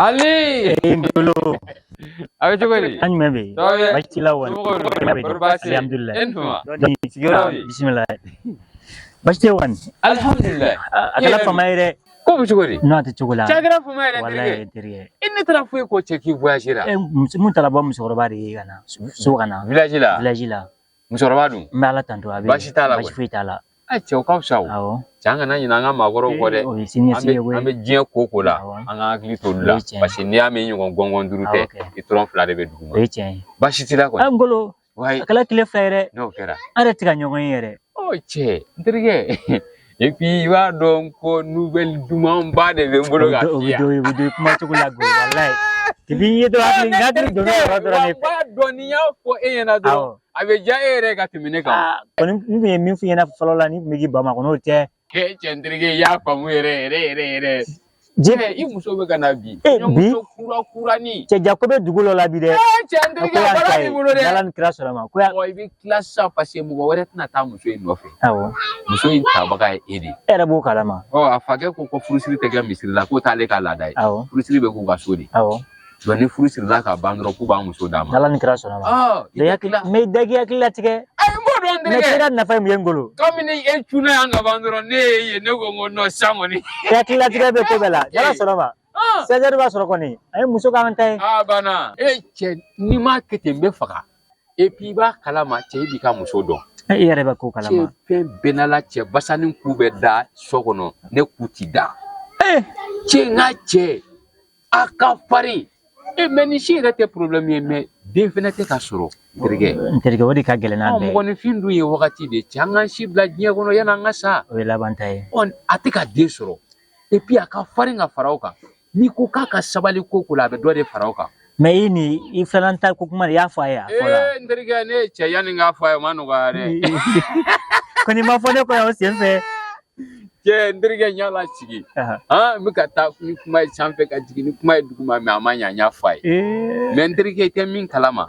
Ali! Ngolo. A bɛ cogo di? An jumɛn bɛ yen? Ça va bien? Baasi t'i la wa? Somɔgɔw dun? Kɛnɛ bɛ di? Kɔri baasi tɛ yen? Alhamdulilayi. E ni fama? Sigiyɔrɔ bisimila. Baasi tɛ wani? Alhamdulilayi. A kɛra fama ye dɛ. Ko bɛ cogo di? Non a tɛ cogo la. Cɛ a kɛra fama yɛrɛ Walayi terikɛ. terikɛ. E ne taara fɔ e ko cɛ k'i voyagé la. E mun taara bɔ musokɔrɔba de ye ka na so ka na. Village la? Village la. Musokɔrɔba dun? N bɛ Ala tanto a bɛ. Baasi t'a la Baasi foyi t'a la. A cɛw ka fisa o. Awɔ. Cɛ an kana ɲinɛ an ka maakɔrɔw kɔ dɛ. O ye siniɲɛsigi ye koyi. An bɛ diɲɛ ko ko la an ka hakili to olu la. Parce que n'i y'a mɛn i ɲɔgɔn gɔngɔn duuru tɛ i tɔrɔn fila de bɛ dugu ma. O ye tiɲɛ ye. Baasi t'i la kɔni. A Ngolo. Wayi. A kɛra tile fila ye dɛ. N'o kɛra. An yɛrɛ tɛ ka ɲɔgɔn ye yɛrɛ. Ɔ cɛ n terikɛ. Et puis i b'a dɔn ko nouvelle dumanba de bɛ n bolo ka O f'i bɛ ye. dɔ o bɛ dɔ i kuma cogo la goyi walayi. Depuis n ye dɔrɔn hakili n hakili donna o yɔrɔ dɔrɔn de Wa fɛ. n b'a dɔn n'i y'a fɔ e ɲɛna dɔrɔn a bɛ diya e yɛrɛ ka tɛmɛ ne kan. Kɔni n tun ye min f'i ɲɛna fɔlɔ la ni tun bɛ k'i ban ma kɔni o tɛ. Cɛ n terikɛ i y'a faamu yɛrɛ yɛrɛ yɛrɛ yɛrɛ. Cɛ i muso bɛ ka na bi. E bi Ɲɔmuso kura kurani. Cɛ ja ko bɛ dugu dɔ la bi dɛ. Cɛ n terikɛ a baara b'i bolo dɛ. N'Ala ni kira sɔnna ma. Ko ya. Ɔ i bɛ tila sisan parce que mɔgɔ wɛrɛ tɛna taa muso in nɔfɛ. Awɔ. Muso in tabaga ye e de ye. E yɛrɛ b'o kalama. Ɔ a fakɛ ko ko furusiri tɛ kɛ misiri la k'o t'ale ka laada ye. Awɔ. Furusiri bɛ k'u ka so de. Awɔ. Donc ni furu sirila ka ban dɔrɔn k'u b'a muso d'a ma. N'Ala ni kira sɔnna ma. Ɔ i tɛ tila. Mɛ da k'i hakili latigɛ. Ayi n b'o dɔn n Mɛ terikɛ. kira nafa ye mun ye n bolo? Komi ni e cunna yan ka ban dɔrɔn ne y'e ye ne ko n ko non sisan kɔni. I hakili latigɛ bɛ ko bɛɛ la. N'Ala sɔnna ma. 16 heures b'a sɔrɔ kɔni an ye muso k'an ta ye. A banna. E cɛ, n'i m'a kɛ ten, n bɛ faga. Et puis i b'a kalama, cɛ, i b'i ka muso dɔn. E yɛrɛ bɛ ko Cɛ, kalama. fɛn bɛɛ n'a la, cɛ, basani ku bɛ da so kɔnɔ, ne ku ti da. Cɛ, n ka cɛ, a ka farin. E mais nin si yɛrɛ tɛ problème ye, mais den fɛnɛ tɛ ka sɔrɔ, n terikɛ. N terikɛ, o de ka gɛlɛn n'a bɛɛ ye. Mɔgɔninfin dun ye wagati de cɛ, an k'an si bila diɲɛ kɔnɔ yan'an ka sa. O ye laban ta ye. Ɔ, a tɛ ka den sɔrɔ. Et puis a ka farin ka fara o kan. N'i ko k'a ka sabali ko ko la, a bɛ dɔ de fara o kan. Mais i ni i filanan ta ko kuma de, i y'a fɔ a ye a fɔ la. Ee, n terikɛ, ne ye cɛ, yanni n k'a fɔ a ye, o ma nɔgɔya dɛ. Kɔni ma fɔ ne kɔ yan o sen fɛ. Cɛ, n terikɛ, n y'a lasigi. Han, n bɛ ka taa ni kuma ye sanfɛ ka jigin ni kuma ye duguma, mais a ma ɲa, n y'a fɔ a ye. Mais n terikɛ, i tɛ min kalama.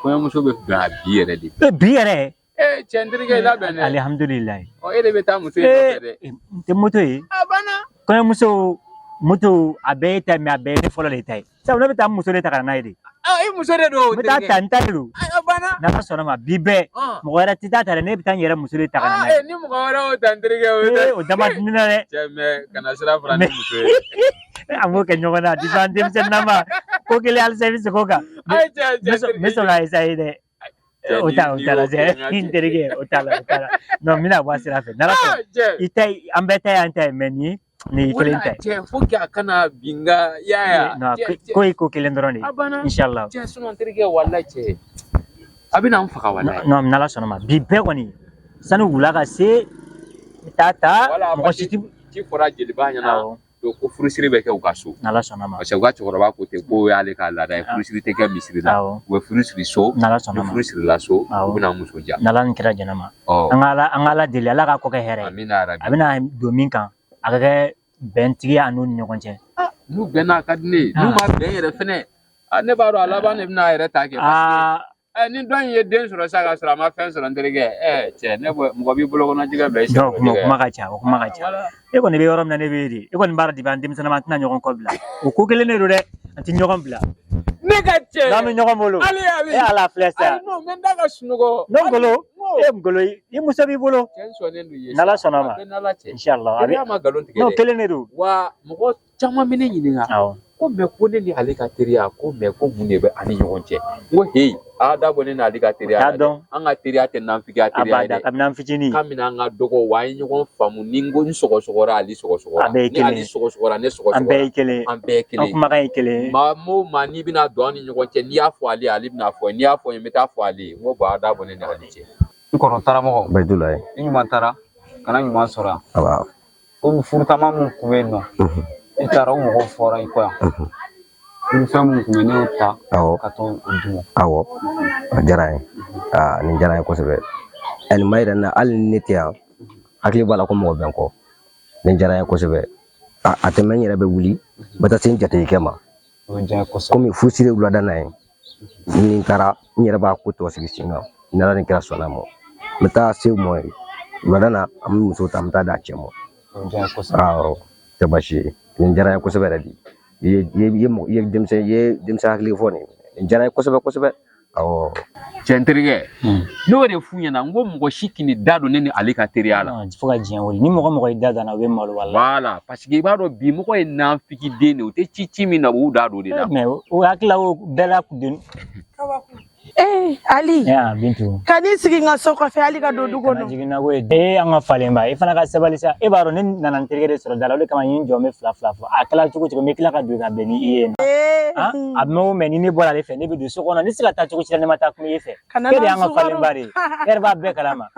Kɔɲɔmuso bɛ don a bi yɛrɛ de. Bi yɛrɛ? Ee cɛ, n terikɛ, i labɛn dɛ. Alihamudulilayi. Ɔ, e de bɛ taa muso in nɔfɛ dɛ. N tɛ moto ye. A banna. Kɔɲɔmuso moto, a bɛɛ ye ta ye, mais a bɛɛ ye ne fɔlɔ de ta ye. Sabu ne bɛ taa muso de ta ka na n'a ye de. Ah, i muso de don. N bɛ taa ta, n ta de don. A banna. N'Ala sɔnna ma, bi bɛɛ mɔgɔ wɛrɛ tɛ taa ta dɛ, ne bɛ taa n yɛrɛ muso de ta ka na n'a ye. Ni mɔgɔ wɛrɛ y'o ta, n terikɛ, o tɛ. O dama di ne na dɛ. Cɛ, mais kana sira fara ni muso ye. An b'o kɛ ɲɔgɔn na depuis an denmisɛnninama, ko kelen halisa i bɛ segin o kan. Ayi cɛ, cɛ, N bɛ sɔn k'a essayer dɛ. O ta, o ta la cɛ, n terikɛ, o t'a la, o t'a la. Non, n bɛna bɔ a sira fɛ. N'Ala sɔnna, i ta ye, an bɛɛ ta ye an ta ye, mais nin nin y'i kelen ta ye. Cɛ, faut que a kana bin ka, i y'a ye wa? Non, ko ye ko kelen dɔrɔn de ye. A banna. Inshallah. Cɛ, sinon n terikɛ, walayi cɛ, a bɛna n faga walayi. Non, n'Ala sɔnna ma, bi bɛɛ kɔni, sani wula ka se, n bɛ taa ta, mɔgɔ si ti. Ci fɔra jeliba ɲɛna. Donc ko furusiri bɛ kɛ u ka so. N'Ala sɔnna ma. Parce que u ka cɛkɔrɔba ko ten, k'o y'ale ka laada ye, furusiri tɛ kɛ misiri la. U bɛ furu siri so. N'Ala sɔnna ma. Ni furu sirila so, u bɛna muso diya. N'Ala ni kira jɛnna ma. An ka Ala, an ka Ala deli, Ala ka ko kɛ hɛrɛ ye. Amina yarabi. A bɛna don min kan, a ka kɛ bɛntigiya a n'u ni ɲɔgɔn cɛ. N'u bɛnna, a ka di ne ye. N'u ma bɛn yɛrɛ fɛnɛ, ne b'a dɔn a laban de bɛna a yɛrɛ ta kɛ. Ni dɔ in ye den sɔrɔ sa ka sɔrɔ a ma fɛn sɔrɔ, n terikɛ, cɛ, ne bɔ mɔgɔ b'i bolo kɔnɔ jɛgɛ bila i sen kɔrɔ. O kuma ka ca, o kuma ka ca. E kɔni bɛ yɔrɔ min na, ne bɛ yen de. E kɔni b'a dɔn depuis an denmisɛnninma, an tɛna ɲɔgɔn kɔ bila. O ko kelen de don dɛ, an tɛ ɲɔgɔn bila. Ne ka cɛ. N'an bɛ ɲɔgɔn bolo. Ali, Ali. E Ala filɛ sa. Ayi, non, n bɛ n da ka sunɔgɔ. Ne Ngolo, e Ngolo, i muso b'i bolo. Cɛ, n sɔnnen don i ye. N'Ala sɔnna ma. A bɛ n'Ala cɛ. Inshallah. Teriya ma nkalon tigɛ dɛ. N'o kelen de don. Wa mɔgɔ caman bɛ ne ɲininka. Awɔ. Ko mais ko ne ni ale ka teriya, ko mais ko mun de bɛ an ni ɲɔgɔn cɛ? N ko heyi, a da bɔ ne n'ale ka teriya la dɛ. An ka teriya tɛ nafigiya teriya ye dɛ. Kabini an fitinin. Kabini an ka dɔgɔ, wa an ye ɲɔgɔn faamu. Ni n ko n sɔgɔsɔgɔra, ale sɔgɔsɔgɔra. A bɛɛ ye Ni ale kelen. sɔgɔsɔgɔra, ne sɔgɔsɔgɔra. An bɛɛ ye kelen. An bɛɛ ye kelen. An kumakan ye kelen. Maa o maa n'i bɛna don an ni ɲɔgɔn cɛ, n'i y'a fɔ ale ye, ale bɛna fɔ. N'i y'a fɔ n ye, n bɛ taa fɔ ale ye. N ko bon, a da bɔ ne ni ale cɛ. N kɔrɔ taramɔgɔ. Bayidulayi. I ɲuman taara ka na ɲuman sɔrɔ yan. Awɔ. Komi furutama mun kun bɛ yen nɔ, i taara o mɔgɔw fɔra i kɔ yan. Ni fɛn mun kun bɛ ne y'o ta. Awɔ. Ka t'o d'u ma. Awɔ. A diyara n ye. Aa, nin diyara n ye kosɛbɛ. Ɛ, nin ma yira n na, hali ni ne tɛ yan, hakili b'a la ko mɔgɔ bɛ n kɔ. Nin diyara n ye kosɛbɛ. A tɛ mɛn, n yɛrɛ bɛ wuli, n bɛ taa se n jatigikɛ ma. O bɛ diya n ye kosɛbɛ. Komi furusiri ye wulada na ye, ni n taara, n yɛrɛ b'a ko tɔ sigi sen kan. Ni Ala ni kira sɔnna a ma, n bɛ taa se u ma yen. Wulada na, an bɛ muso ta, an bɛ taa d'a cɛ ma. O bɛ diya n ye kosɛbɛ. Awɔ, tɛ baasi ye. Nin diyara n ye kosɛbɛ yɛrɛ de. I ye i ye mɔgɔ i ye denmisɛn i ye denmisɛn hakili fɔ nin. Nin diyara n ye kosɛbɛ kosɛbɛ. Awɔ. Cɛ, n terikɛ, ne y'o de f'u ɲɛna, n ko mɔgɔ si k'i da don ne ni ale ka teriya la. Fo ka diɲɛ wuli, ni mɔgɔ mɔgɔ y'i da don a la, o bɛ malo walahi. Voilà, parce que i b'a dɔn bi mɔgɔ ye nafigiden de ye, u tɛ ci ci min na, u b'u da don o de la. Mais o hakili la, o bɛɛ la den. Ee Ali. Ya Bintu. Ka n'i sigi n ka so kɔfɛ hali ka don du Kana kɔnɔ. jigin na ko ye. Ee, an ka falenba, i fana ka sabali sa. E b'a dɔn ne nana n terikɛ de sɔrɔ da la, o de kama n ye n jɔ, n bɛ fila fila fɔ. A kɛla cogo cogo, n bɛ tila ka don ka bɛn ni i ye. A mɛn o mɛn, ni ne bɔra ale fɛ, ne bɛ don so kɔnɔ, ne tɛ se ka taa cogo si la, ne ma taa kuma i fɛ. Kana E de y'an ka sukaro. falenba de ye. E yɛrɛ b'a bɛɛ kalama.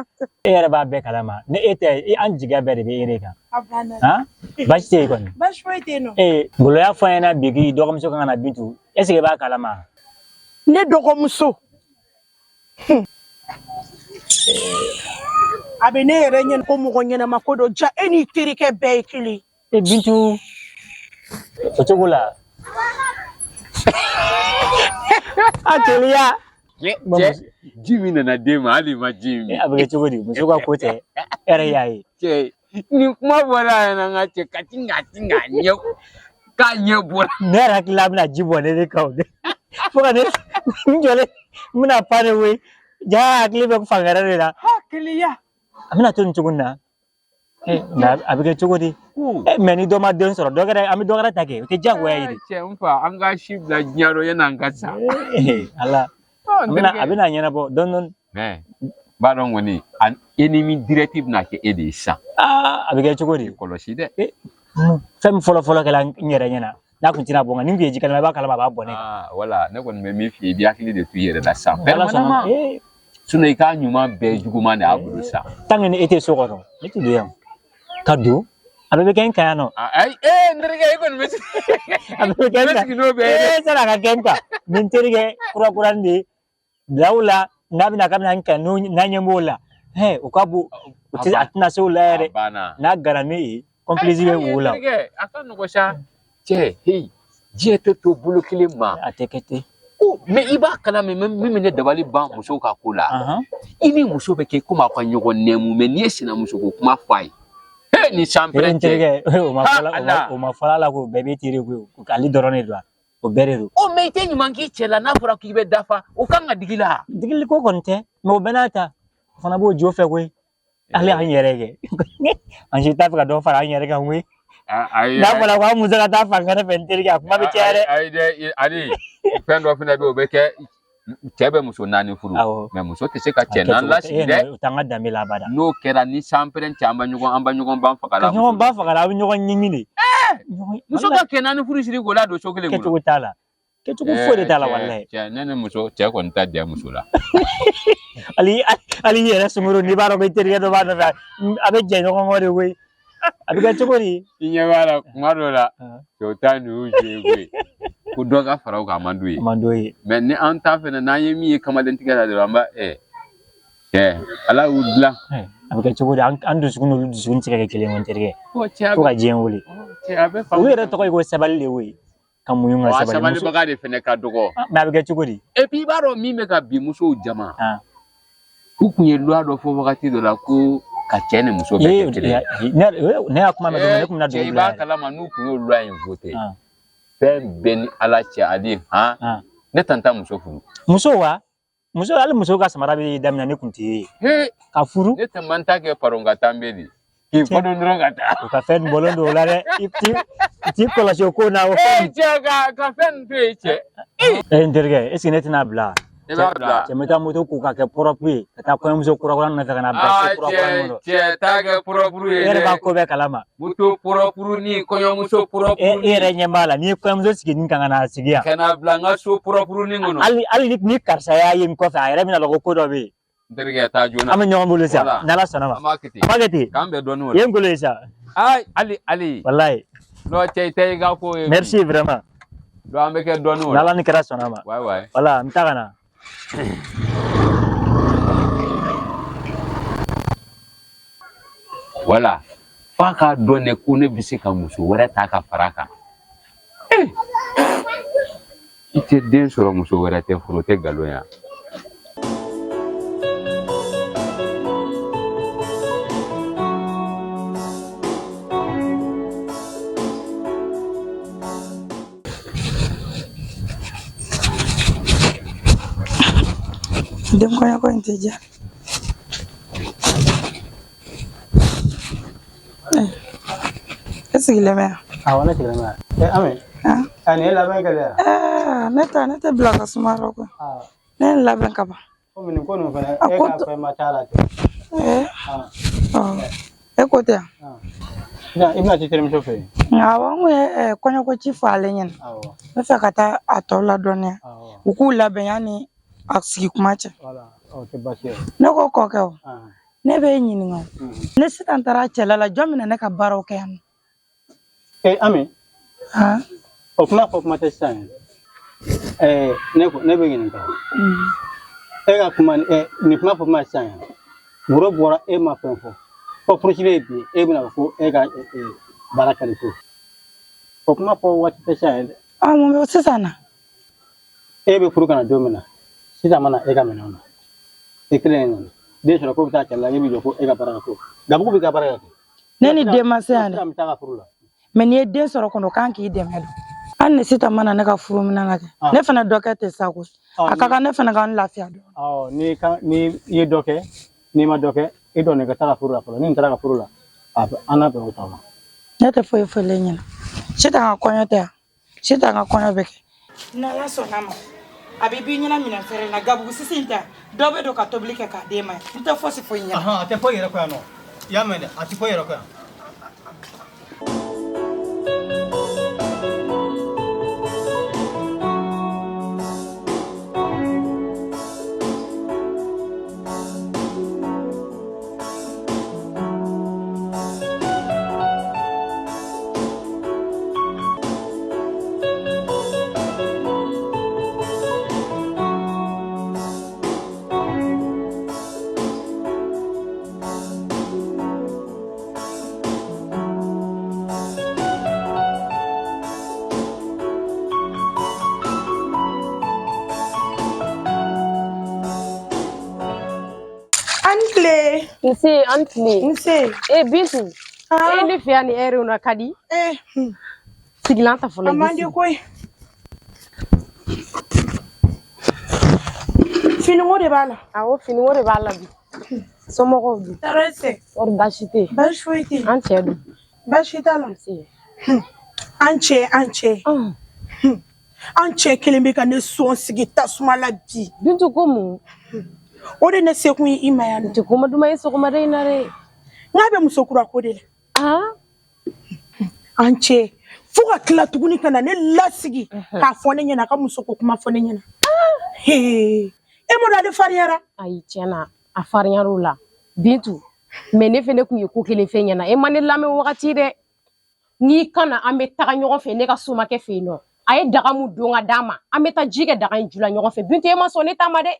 E yɛrɛ b'a bɛɛ kalama. Ni e tɛ, an jigiya bɛɛ de bɛ e de kan. A banna. Baasi tɛ yen kɔni. Baasi foyi tɛ yen nɔ. Ee, Ngolo y'a fɔ an ɲɛna bi k'i dɔgɔmuso kan ka na Bintu. Est ce que i b'a kalama? Ne dɔgɔmuso. A bɛ ne yɛrɛ ɲɛna ko mɔgɔ ɲɛnama ko don, ja e n'i terikɛ bɛɛ ye kelen. E Bintu, o cogo la. A teliya. Cɛ, ji min nana den ma, hali ma ji min. A bɛ kɛ cogo di? Muso ka ko tɛ, e yɛrɛ y'a ye. Cɛ, nin kuma bɔra a ɲɛna, n ka cɛ, ka ti ŋa ti ŋa ɲɛ k'a ɲɛ bɔra. Ne yɛrɛ hakili la a bɛna ji bɔn ne de kan o. Fo ka ne n jɔlen, n bɛna pan de koyi. Ja hakili bɛ fan wɛrɛ de la. Hakiliya. A bɛna to nin cogo in na. A bɛ kɛ cogo di? Mɛ ni dɔ ma den sɔrɔ, dɔ wɛrɛ, an bɛ dɔ wɛrɛ ta kɛ, o tɛ diyagoya ye de. Cɛ, n fa, an ka si bila diɲɛ rɔ yanni an ka sa. Ala, a bɛna ɲɛnabɔ dɔɔni dɔɔni. Mɛ b'a dɔn kɔni, ennemi direct bɛna kɛ e de ye sisan. A bɛ kɛ cogo di? Kɔlɔsi dɛ. Fɛn min fɔlɔ fɔlɔ kɛra n yɛrɛ ɲɛna, n'a kun tɛna bɔ n kan, ni n kun ye ji kalama, i b'a kalama, a b'a bɔn ne kan. Wala, ne kɔni bɛ min f'i ye, i b'i hakili de to i yɛrɛ la sisan. Permanemment. Sinon i k'a ɲuman bɛɛ juguman de y'a bolo sisan. Tant que ni e tɛ so kɔnɔ, ne tɛ don yan. Ka don, a bɛɛ bɛ kɛ n kan yan nɔ. Ayi, n terikɛ, e kɔni bɛ sigi. A bɛɛ bɛ kɛ n kan. Sigi n'o bɛɛ ye dɛ. Sani a ka kɛ n kan, ni n terikɛ kura kuranin de ye, bila o la, n'a bɛna k'a bɛna n kan, n'a ɲɛ b'o la, o ka bon, o tɛ, a tɛna se o la yɛrɛ. N'a gara ne ye, complice bɛ wo la. A ka nɔgɔn sa. Cɛ, heyi, diɲɛ tɛ to bolo kelen ma. A tɛ kɛ ten. Mɛ i b'a kalama, min bɛ ne dabali ban musow ka ko la. I ni muso bɛ kɛ komi aw ka ɲɔgɔn nɛmu, mɛ n'i ye sinamuso ko kuma fɔ a ye. Ni sanpɛrɛn cɛ. O ma fɔlɔ la ko bɛɛ b'i teri koyi, ale dɔrɔn de don, o bɛɛ de don. Mɛ i tɛ ɲuman k'i cɛ la, n'a fɔra k'i bɛ dafa, o kan ka digi la. Digili ko kɔni tɛ, mɛ o bɛɛ n'a ta, o fana b'o jo fɛ koyi. Ale y'an yɛrɛ kɛ. An si t'a fɛ ka dɔ fara an yɛrɛ kan koyi. N'a fɔra ko an muso ka taa fan wɛrɛ fɛ, n terikɛ, a kuma bɛ caya dɛ. Ayi dɛ, Ali, fɛn dɔ fana bɛ yen, o bɛ kɛ cɛ bɛ muso 4 furu, mɛ muso tɛ se ka cɛ 4 lasigi dɛ. O t'an ka danbe la abada. N'o kɛra, ni sanpɛrɛn cɛ, an bɛ ɲɔgɔn ban faga la. Ka ɲɔgɔn ban faga la, aw bɛ ɲɔgɔn ɲimi de. Muso ka cɛ 4 furu siri k'o ladon so kelen kɔnɔ. Kɛcogo t'a la. Kɛcogo foyi de t'a la walayi. Cɛ, ne ni muso, cɛ kɔni t'a diya muso la. Hali i yɛrɛ sunkuru, n'i b'a dɔn ko i terikɛ dɔ b'a nɔfɛ, a bɛ jɛ ɲɔgɔn kɔ de koyi. A bɛ kɛ cogo di? I ɲɛ b'a la kuma dɔ la, cɛw ta ninnu joué koyi. Ko dɔ ka fara o kan, a man d'u ye. A man d'u ye. Mɛ ni an ta fɛnɛ, n'an ye min ye kamalentigɛ la dɔrɔn, an b'a cɛ, Ala y'u dilan. A bɛ kɛ cogo di? An dusukun n'olu dusukun tɛ se ka kɛ kelen ye, n terikɛ. Fo ka diɲɛ wuli. Olu yɛrɛ tɔgɔ ye ko sabali de koyi. Ka muɲu ka sabali. Sabalibaga de fɛnɛ ka dɔgɔ. Mɛ a bɛ kɛ cogo di? Et puis i b'a dɔn min bɛ ka bin musow jama. U kun ye loi dɔ fɔ wagati dɔ la ko ka cɛ ni muso bɛɛ kɛ kelen ye. Ne y'a kuma mɛn dɔrɔn, ne kun bɛna dugu bila yɛrɛ. I b'a kalama n'u kun y'o loi in voté. Fɛn bɛɛ ni Ala cɛ, Ali, han, ne tan ta muso furu. Muso wa? Muso, hali muso ka samara bɛ daminɛ ne kun tɛ ye. Ka furu. Ne tun man ta kɛ paron ka taa n bɛ de. K'i kɔdon dɔrɔn ka taa. U ka fɛn bɔlen don o la dɛ. I t'i kɔlɔsi o ko na o fɛn. Cɛ, ka fɛn to yen cɛ. N terikɛ, est ce que ne tɛna bila? I b'a bila. Cɛ, n bɛ taa moto ko ka kɛ propre ye, ka taa kɔɲɔmuso kura kura nɔfɛ ka na bila so kura kura kɔnɔ. Cɛ, taa kɛ propre ye dɛ. E yɛrɛ b'a ko bɛɛ kalama. Moto propre ni kɔɲɔmuso propre. E yɛrɛ ɲɛ b'a la, n'i ye kɔɲɔmuso sigi nin kan ka na sigi yan. Ka na bila n ka so propre nin kɔnɔ. Hali ni karisa y'a ye n kɔfɛ, a yɛrɛ bɛna dɔn ko ko dɔ bɛ yen. N terikɛ, taa joona. An bɛ ɲɔgɔn bolo sa, n'Ala sɔnna ma. An b'a kɛ ten. An b'a kɛ ten. K'an bɛn dɔɔnin o la. I ye n golo ye sa. Ayi, Ali. Walayi. Non, cɛ, i tɛ i ka ko ye. Merci vraiment. Donc an bɛ kɛ dɔɔnin o la. N'Ala ni kɛra sɔnna ma. Ouais, ouais. Voilà, n bɛ taa ka na. Voilà. F'a k'a dɔn ne ko ne bɛ se ka muso wɛrɛ ta ka fara a kan. I tɛ den sɔrɔ, muso wɛrɛ tɛ furu, o tɛ nkalon ye. Den kɔɲɔko in tɛ diya. E sigilen bɛ yan? Awɔ, ne sigilen bɛ yan. Ami, nin ye labɛn kɛlen ye? Ne ta, ne tɛ bila ka suma yɔrɔ koyi. Ne ye n labɛn ka ban. Komi nin ko ninnu fɛnɛ, e ka fɛn ma caya la ten. E ko tɛ yan? I bɛna t'i terimuso fɛ yen? Awɔ, n kun ye kɔɲɔko ci fɔ ale ɲɛna. N bɛ fɛ ka taa a tɔ ladɔnniya. U k'u labɛn yanni a sigi kuma cɛ. Ne ko kɔkɛ o, ne b'e ɲininka o. Ne sisan taara cɛla la, jɔn bɛna ne ka baaraw kɛ yan nɔ? Ami, o kuma fɔ kuma tɛ sisan ye. Ne bɛ ɲininka o. E ka kuma nin kuma fɔ kuma sisan ye. Woro bɔra, e ma fɛn fɔ. Fɔ furusiri ye bi, e bɛna fɔ ko e ka baara kɛli ko. O kuma fɔ waati tɛ sisan ye dɛ. Mun bɛ sisan na? E bɛ furu ka na don min na, sisan mana e ka minɛnw na. E kelen in nana. Den sɔrɔ ko bɛ taa cɛla la, e bɛ jɔ ko e ka baara kɛ ko. Gabugu b'i ka baara kɛ. Ne ni den ma se yan dɛ. Sisan bɛ taa ka furu la. Mɛ n'i ye den sɔrɔ kɔni, o kan k'i dɛmɛ don. Hali ni sisan mana ne ka furu minɛn na kɛ, ne fana dɔ kɛ ten sa koyi. A ka kan ne fana ka n lafiya dɔɔnin. Ni i ye dɔ kɛ, n'i ma dɔ kɛ, e dɔn ka taa ka furu la fɔlɔ. Ni nin taara ka furu la, An n'a bɛn o ta ma. Ne tɛ foyi fɔlen ɲɛna. Sitan ka kɔɲɔ tɛ yan. Sitan ka kɔɲɔ bɛ kɛ. N'Ala sɔnna ma, a bɛ b'i ɲɛna minɛn feere la gabugu sisi in tɛ dɔ bɛ don ka tobili kɛ k'a d'e ma n tɛ fosi foyi ɲɛna. A tɛ fɔ i yɛrɛ kɔ yan nɔ. I y'a mɛn dɛ, a tɛ fɔ i yɛrɛ kɔ yan. An tile. Nse, an tile. Nse. E Bintu. E ne fɛ yan ni ɛri na ka di. Sigilan ta fɔlɔ. A man di koyi. Finiko de b'a la. Awɔ, finiko de b'a la bi. Somɔgɔw dun? Tɔɔrɔ tɛ. Kɔri baasi tɛ yen? Baasi foyi tɛ yen. An cɛ dun? Baasi t'a la. Nse. An cɛ, an cɛ. An cɛ kelen bɛ ka ne sɔn sigi tasuma la bi. Bintu ko mun? O de ne sekun ye i ma yan nɔ. Tɛ kuma duman ye sɔgɔmada in na dɛ. N k'a bɛ muso kura ko de la. An cɛ fo ka tila tuguni ka na ne lasigi k'a fɔ ne ɲɛna a ka muso ko kuma fɔ ne ɲɛna. E ma dɔn ale farinyara. Ayi tiɲɛ na a farinyar'o la Bintu mais ne fɛnɛ kun ye ko kelen fɛn ɲɛna e ma ne lamɛn wagati dɛ. N'i kana an bɛ taga ɲɔgɔn fɛ ne ka somakɛ fɛ yen nɔ a ye daga mun don ka d'a ma an bɛ taa ji kɛ daga in ju la ɲɔgɔn fɛ Bintu e ma sɔn ne ta ma dɛ.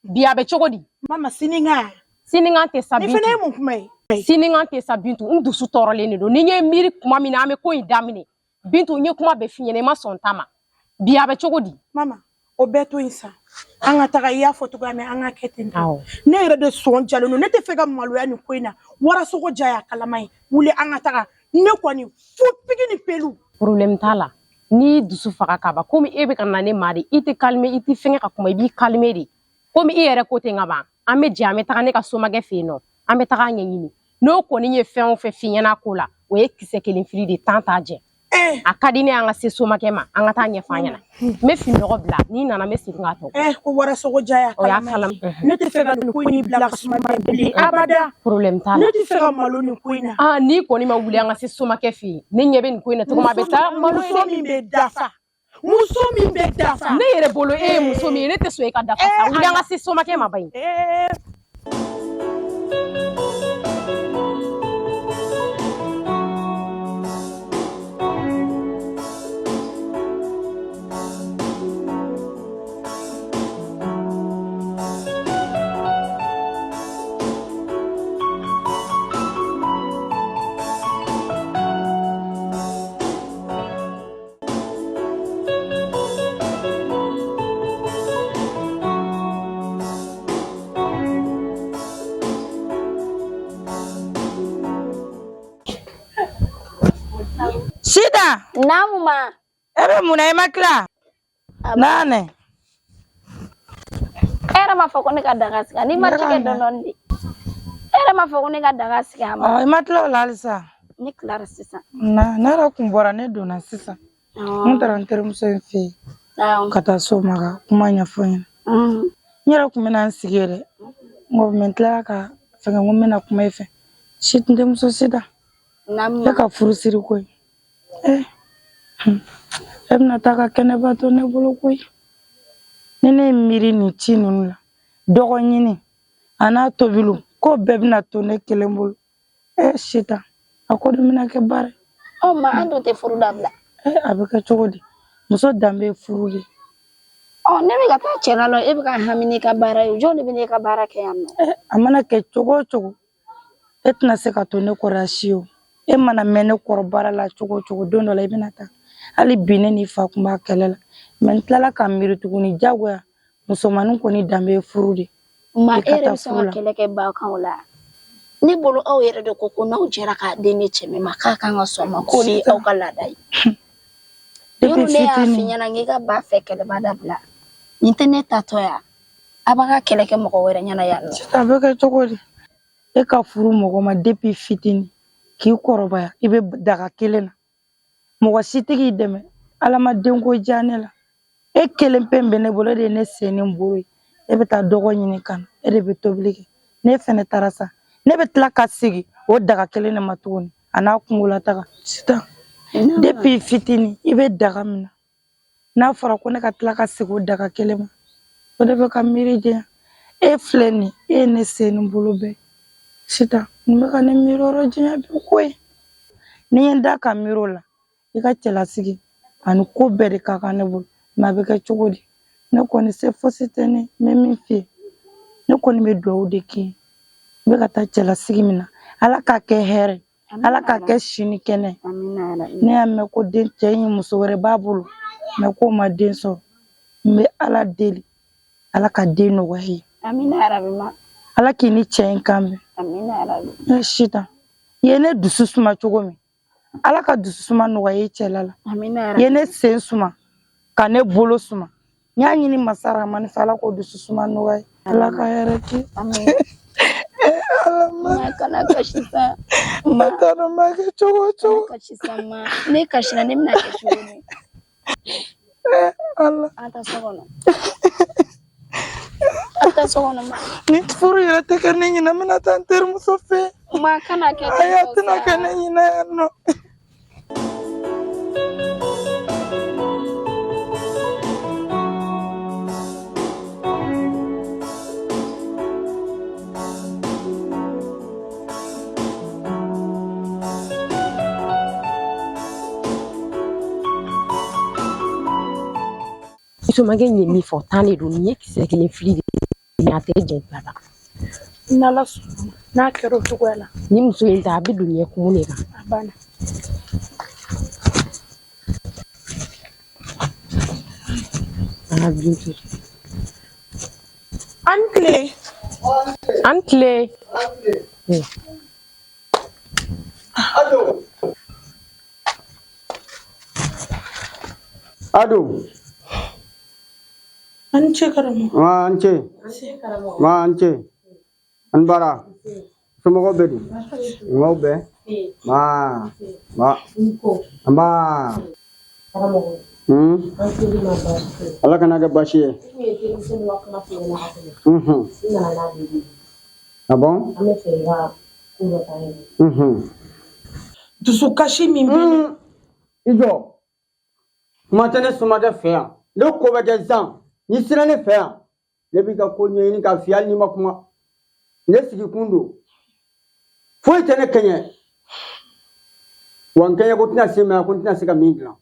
Bi a bɛ cogo di? Mama sinikan. Sinikan tɛ sa Bintu. Nin fana ye mun kuma ye? Sinikan tɛ sa Bintu n dusu tɔɔrɔlen de don ni n ye miiri kuma min na an bɛ ko in daminɛ Bintu n ye kuma bɛɛ f'i ɲɛna i ma sɔn ta ma bi a bɛ cogo di? Mama o bɛɛ to yen sa an ka taga i y'a fɔ cogoya min an ka kɛ ten tɔ ne yɛrɛ de sɔn jalen don ne tɛ fɛ ka maloya nin ko in na warasogo ja y'a kalama ye wuli an ka taga ne kɔni fo pigi ni pelu. Problème t'a la n'i dusu faga ka ban komi e bɛ ka na ne ma de i tɛ calmer i tɛ fɛngɛ ka kuma i b'i calmer de komi i yɛrɛ ko ten ka ban an bɛ jɛ an bɛ taga ne ka somakɛ fɛ yen nɔ an bɛ taga a ɲɛɲini n'o kɔni ye fɛn o fɛn f'i ɲɛna a ko la o ye kisɛ kelen fili de tan t'a jɛ a ka di ne an ka se somakɛ ma an ka taa ɲɛfɔ a ɲɛna n bɛ fini nɔgɔ bila n'i nana n bɛ segin k'a tɔ ko warasogo ja y'a o y'a kalama ne tɛ fɛ ka nin ko in bila ka suma bilen abada problème t'a la ne tɛ fɛ ka malo nin ko in na n'i kɔni ma wuli an ka se somakɛ fɛ yen ne ɲɛ bɛ nin ko in na cogo min a bɛ taa malo muso min bɛ dafa muso min bɛ dafa ne yɛrɛ bolo e ye muso min ye ne tɛ sɔn e ka dafa sa wuli an ka se somakɛ ma bayi. Sita. Naamu ma. E bɛ mun na i ma tila? Naa nɛ. E yɛrɛ ma fɔ ko ne ka daga sigi n'i ma ji kɛ dɔɔni dɔɔni de. E yɛrɛ ma fɔ ko ne ka daga sigi a ma. I ma tila o la halisa. Ne tilara sisan. Na ne yɛrɛ kun bɔra ne donna sisan. N taara n terimuso in fɛ yen. Ka taa so ma ka kuma ɲɛfɔ n ɲɛna. N yɛrɛ kun bɛna n sigi yɛrɛ. N ko mɛ n tilara ka fɛngɛ n ko n bɛna kuma i fɛ. Si n denmuso Sita. E ka furusiri ko ye. E bɛna taa ka kɛnɛba to ne bolo koyi. Ni ne ye miiri nin ci ninnu la dɔgɔ ɲini a n'a tobiliw k'o bɛɛ bɛna to ne kelen bolo. Sita a ko dun bɛna kɛ baara ye. Ma an dun tɛ furu dabila. A bɛ kɛ cogo di? Muso danbe ye furu de. Ne bɛ ka taa cɛ la e bɛ ka hami n'i ka baara ye jɔn de bɛ ne ka baara kɛ yan nɔ? A mana kɛ cogo o cogo e tɛna se ka to ne kɔrɔ si o. E mana mɛn ne kɔrɔ baara la cogo o cogo don dɔ la i bɛna taa. Hali bi ne n'i fa kun b'a kɛlɛ la mɛ n tilala ka miiri tuguni jagoya musomanin kɔni danbe ye furu de. Ma e yɛrɛ bɛ sɔn ka kɛlɛ kɛ ba kan o la. Ne bolo aw yɛrɛ de ko ko n'aw jɛra k'a den di cɛ min ma k'a kan ka sɔn ma k'o de ye aw ka laada ye. Yɔrɔ ne y'a f'i ɲɛna k'i ka ba fɛ kɛlɛba dabila. Nin tɛ ne tatɔ ya. A b'a ka kɛlɛ kɛ mɔgɔ wɛrɛ ɲɛna yan nɔ. A bɛ kɛ cogo di? E ka furu mɔgɔ ma depuis fitinin. K'i kɔrɔbaya i bɛ daga kelen na, mɔgɔ si tɛ k'i dɛmɛ. Ala ma denko diya ne la, e kelen pe bɛ ne bolo, e de ye ne sen ni n bolo ye. E bɛ taa dɔgɔ ɲini ka na, e de bɛ tobili kɛ. Ne fɛnɛ taara sa, ne bɛ tila ka segin o daga kelen de ma tuguni, a n'a kungolataga. Sitan, depuis fitinin i bɛ daga min na, n'a fɔra ko ne ka tila ka segin o daga kelen ma, o de bɛ ka miiri janya. E filɛ nin ye, e ye ne sen ni bolo bɛɛ. Sitan, nin bɛ ka ne miiri yɔrɔ janya bi koyi. Ni n ye n da ka miiri o la, i ka cɛlasigi ani ko bɛɛ de ka kan ne bolo. Mais a bɛ kɛ cogo di? Ne kɔni se fosi tɛ ne, n bɛ min f'i ye, ne kɔni bɛ dugawu de k'i ye. N bɛ ka taa cɛlasigi min na, Ala k'a kɛ hɛrɛ, Ala k'a kɛ si ni kɛnɛ. Ne y'a mɛn ko den cɛ in muso wɛrɛ b'a bolo, mais k'o ma den sɔrɔ. N bɛ Ala deli, Ala ka den nɔgɔya i ye. Ala k'i ni cɛ in kan bɛn. Sitan, i ye ne dusu suma cogo min, Ala ka dusu suma nɔgɔya i cɛla la. I ye ne sen suma ka ne bolo suma. N y'a ɲini masa Ramani fɛ, Ala k'o dusu suma nɔgɔya ye. Ala ka hɛrɛ kɛ. Ala ma kana kasi sa. Ma t'a dɔn n b'a kɛ cogo o cogo. Kasi sa ma. Ne kasira, ne bɛna kɛ cogo min. Ala. An taa so kɔnɔ. An taa so kɔnɔ ma. Ni furu yɛrɛ tɛ kɛ ne ɲinɛ, n bɛna taa n terimuso fɛ. Ma kana kɛ ten. Ayi, a tɛna kɛ ne ɲinɛ yan nɔ. Somakɛ in ye min fɔ tan de don, nin ye kisɛ kelen fili de ye, a tɛ jɛn ta la. N'Ala sɔnna, n'a kɛra o cogoya la. Ni muso in ta, a bɛ don ɲɛ kumu de kan. A banna. Aa Bintu. An tile. An tile. Ado. Ado. An ce karamɔgɔ. An ce. An ce. An bara. Somɔgɔw bɛ di? Somɔgɔw bɛɛ? Ma. Ma. Nba. Ala kana kɛ baasi ye. Ah bon? Dusukasi min bɛ ne. I jɔ. Kuma tɛ ne somakɛ fɛ yan. Ne ko bɛ kɛ sisan. N'i sera ne fɛ yan, ne b'i ka ko ɲɛɲini k'a f'i ye hali n'i ma kuma. Ne sigikun don. Foyi tɛ ne kɛɲɛ. Wa n kɛɲɛ ko tɛna se ma ko n tɛna se ka min dilan.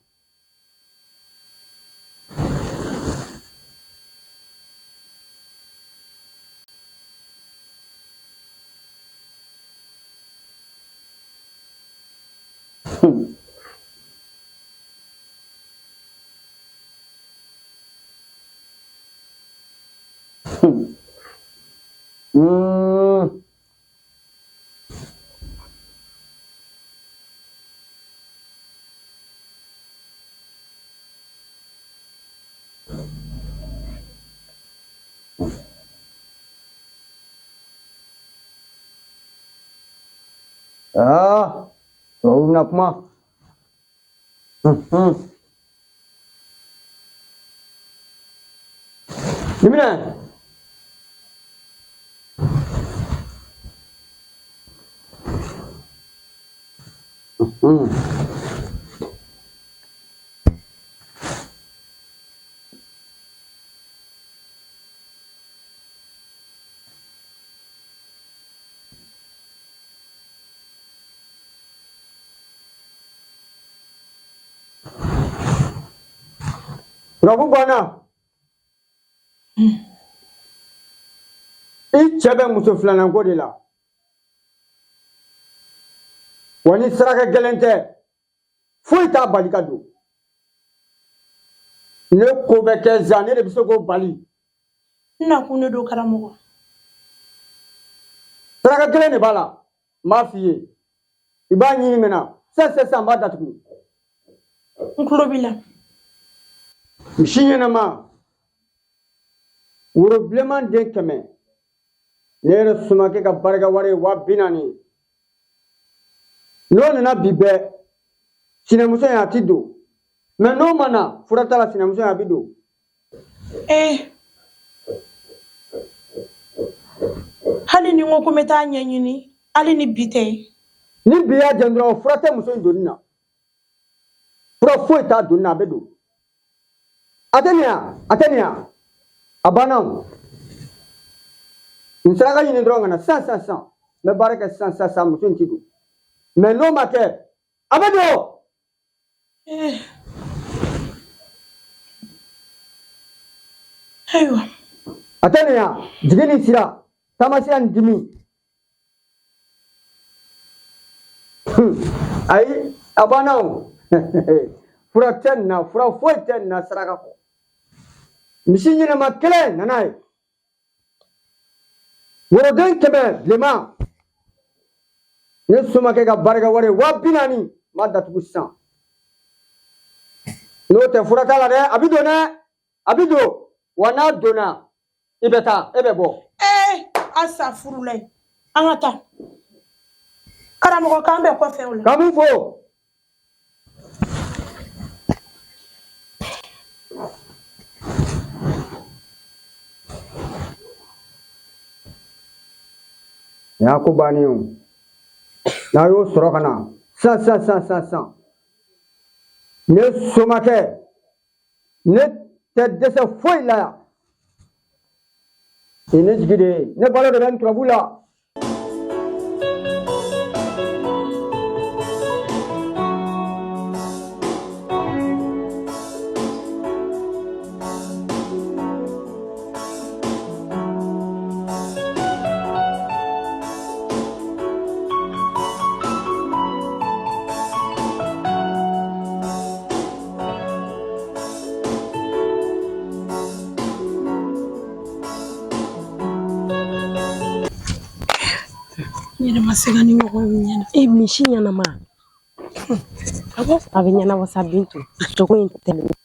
Ah, tubabu bɛna kuma. Nin minɛ. Turabu banna. I cɛ bɛ muso filanan ko de la. Wa ni saraka gɛlɛn tɛ, foyi t'a bali ka don. Ne ko bɛ kɛ zan, ne de bɛ se k'o bali. N nakun de don karamɔgɔ. Saraka gɛlɛn de b'a la, n b'a f'i ye. I b'a ɲini mɛn na, sisan sisan n b'a datugu. N tulo b'i la. Misi ɲɛnama, woro bilenman den 100, ne yɛrɛ somakɛ ka baarakɛ wari ye 40,000 ye. N'o nana bi bɛɛ, sinamuso in a ti don. Mais n'o ma na, fura t'a la, sinamuso in a bi don. Ee, hali ni n ko ko n bɛ taa ɲɛɲini, hali ni bi tɛ. Ni bi y'a jɛ dɔrɔn, fura tɛ muso in donni na. Fura foyi t'a donni na, a bɛ don. A tɛ nin yan, a tɛ nin yan. A banna o. N saraka ɲini dɔrɔn ka na sisan sisan sisan. N bɛ baara kɛ sisan sisan sisan, muso in ti don. Mais n'o ma kɛ, a bɛ don. Ayiwa. A tɛ nin yan, jigi ni sira, taamasira ni dimi. Ayi, a banna o. Fura tɛ nin na, fura foyi tɛ nin na saraka kɔ. Misi ɲɛnama kelen nana ye. Woroden 100 bilenman. Ne somakɛ ka baarakɛ wari ye 40,000, n b'a datugu sisan. N'o tɛ fura t'a la dɛ, a bɛ don dɛ, a bɛ don. Wa n'a donna, i bɛ taa, e bɛ bɔ. Ee, asafurulayi, an ka taa. Karamɔgɔ, k'an bɛn kɔfɛ o la. Ka mun fɔ? Nin y'a ko bannen ye o. N'a y'o sɔrɔ ka na sisan sisan sisan sisan sisan. Ne somakɛ, ne tɛ dɛsɛ foyi la yan. Nin ne jigi de ye, ne balo de bɛ n turabu la. N yɛrɛ ma se ka ni ɲɔgɔn ɲɛna. E misi ɲɛnama. Awɔ. A bɛ ɲɛnabɔ sa Bintu. Sogo in tɛ.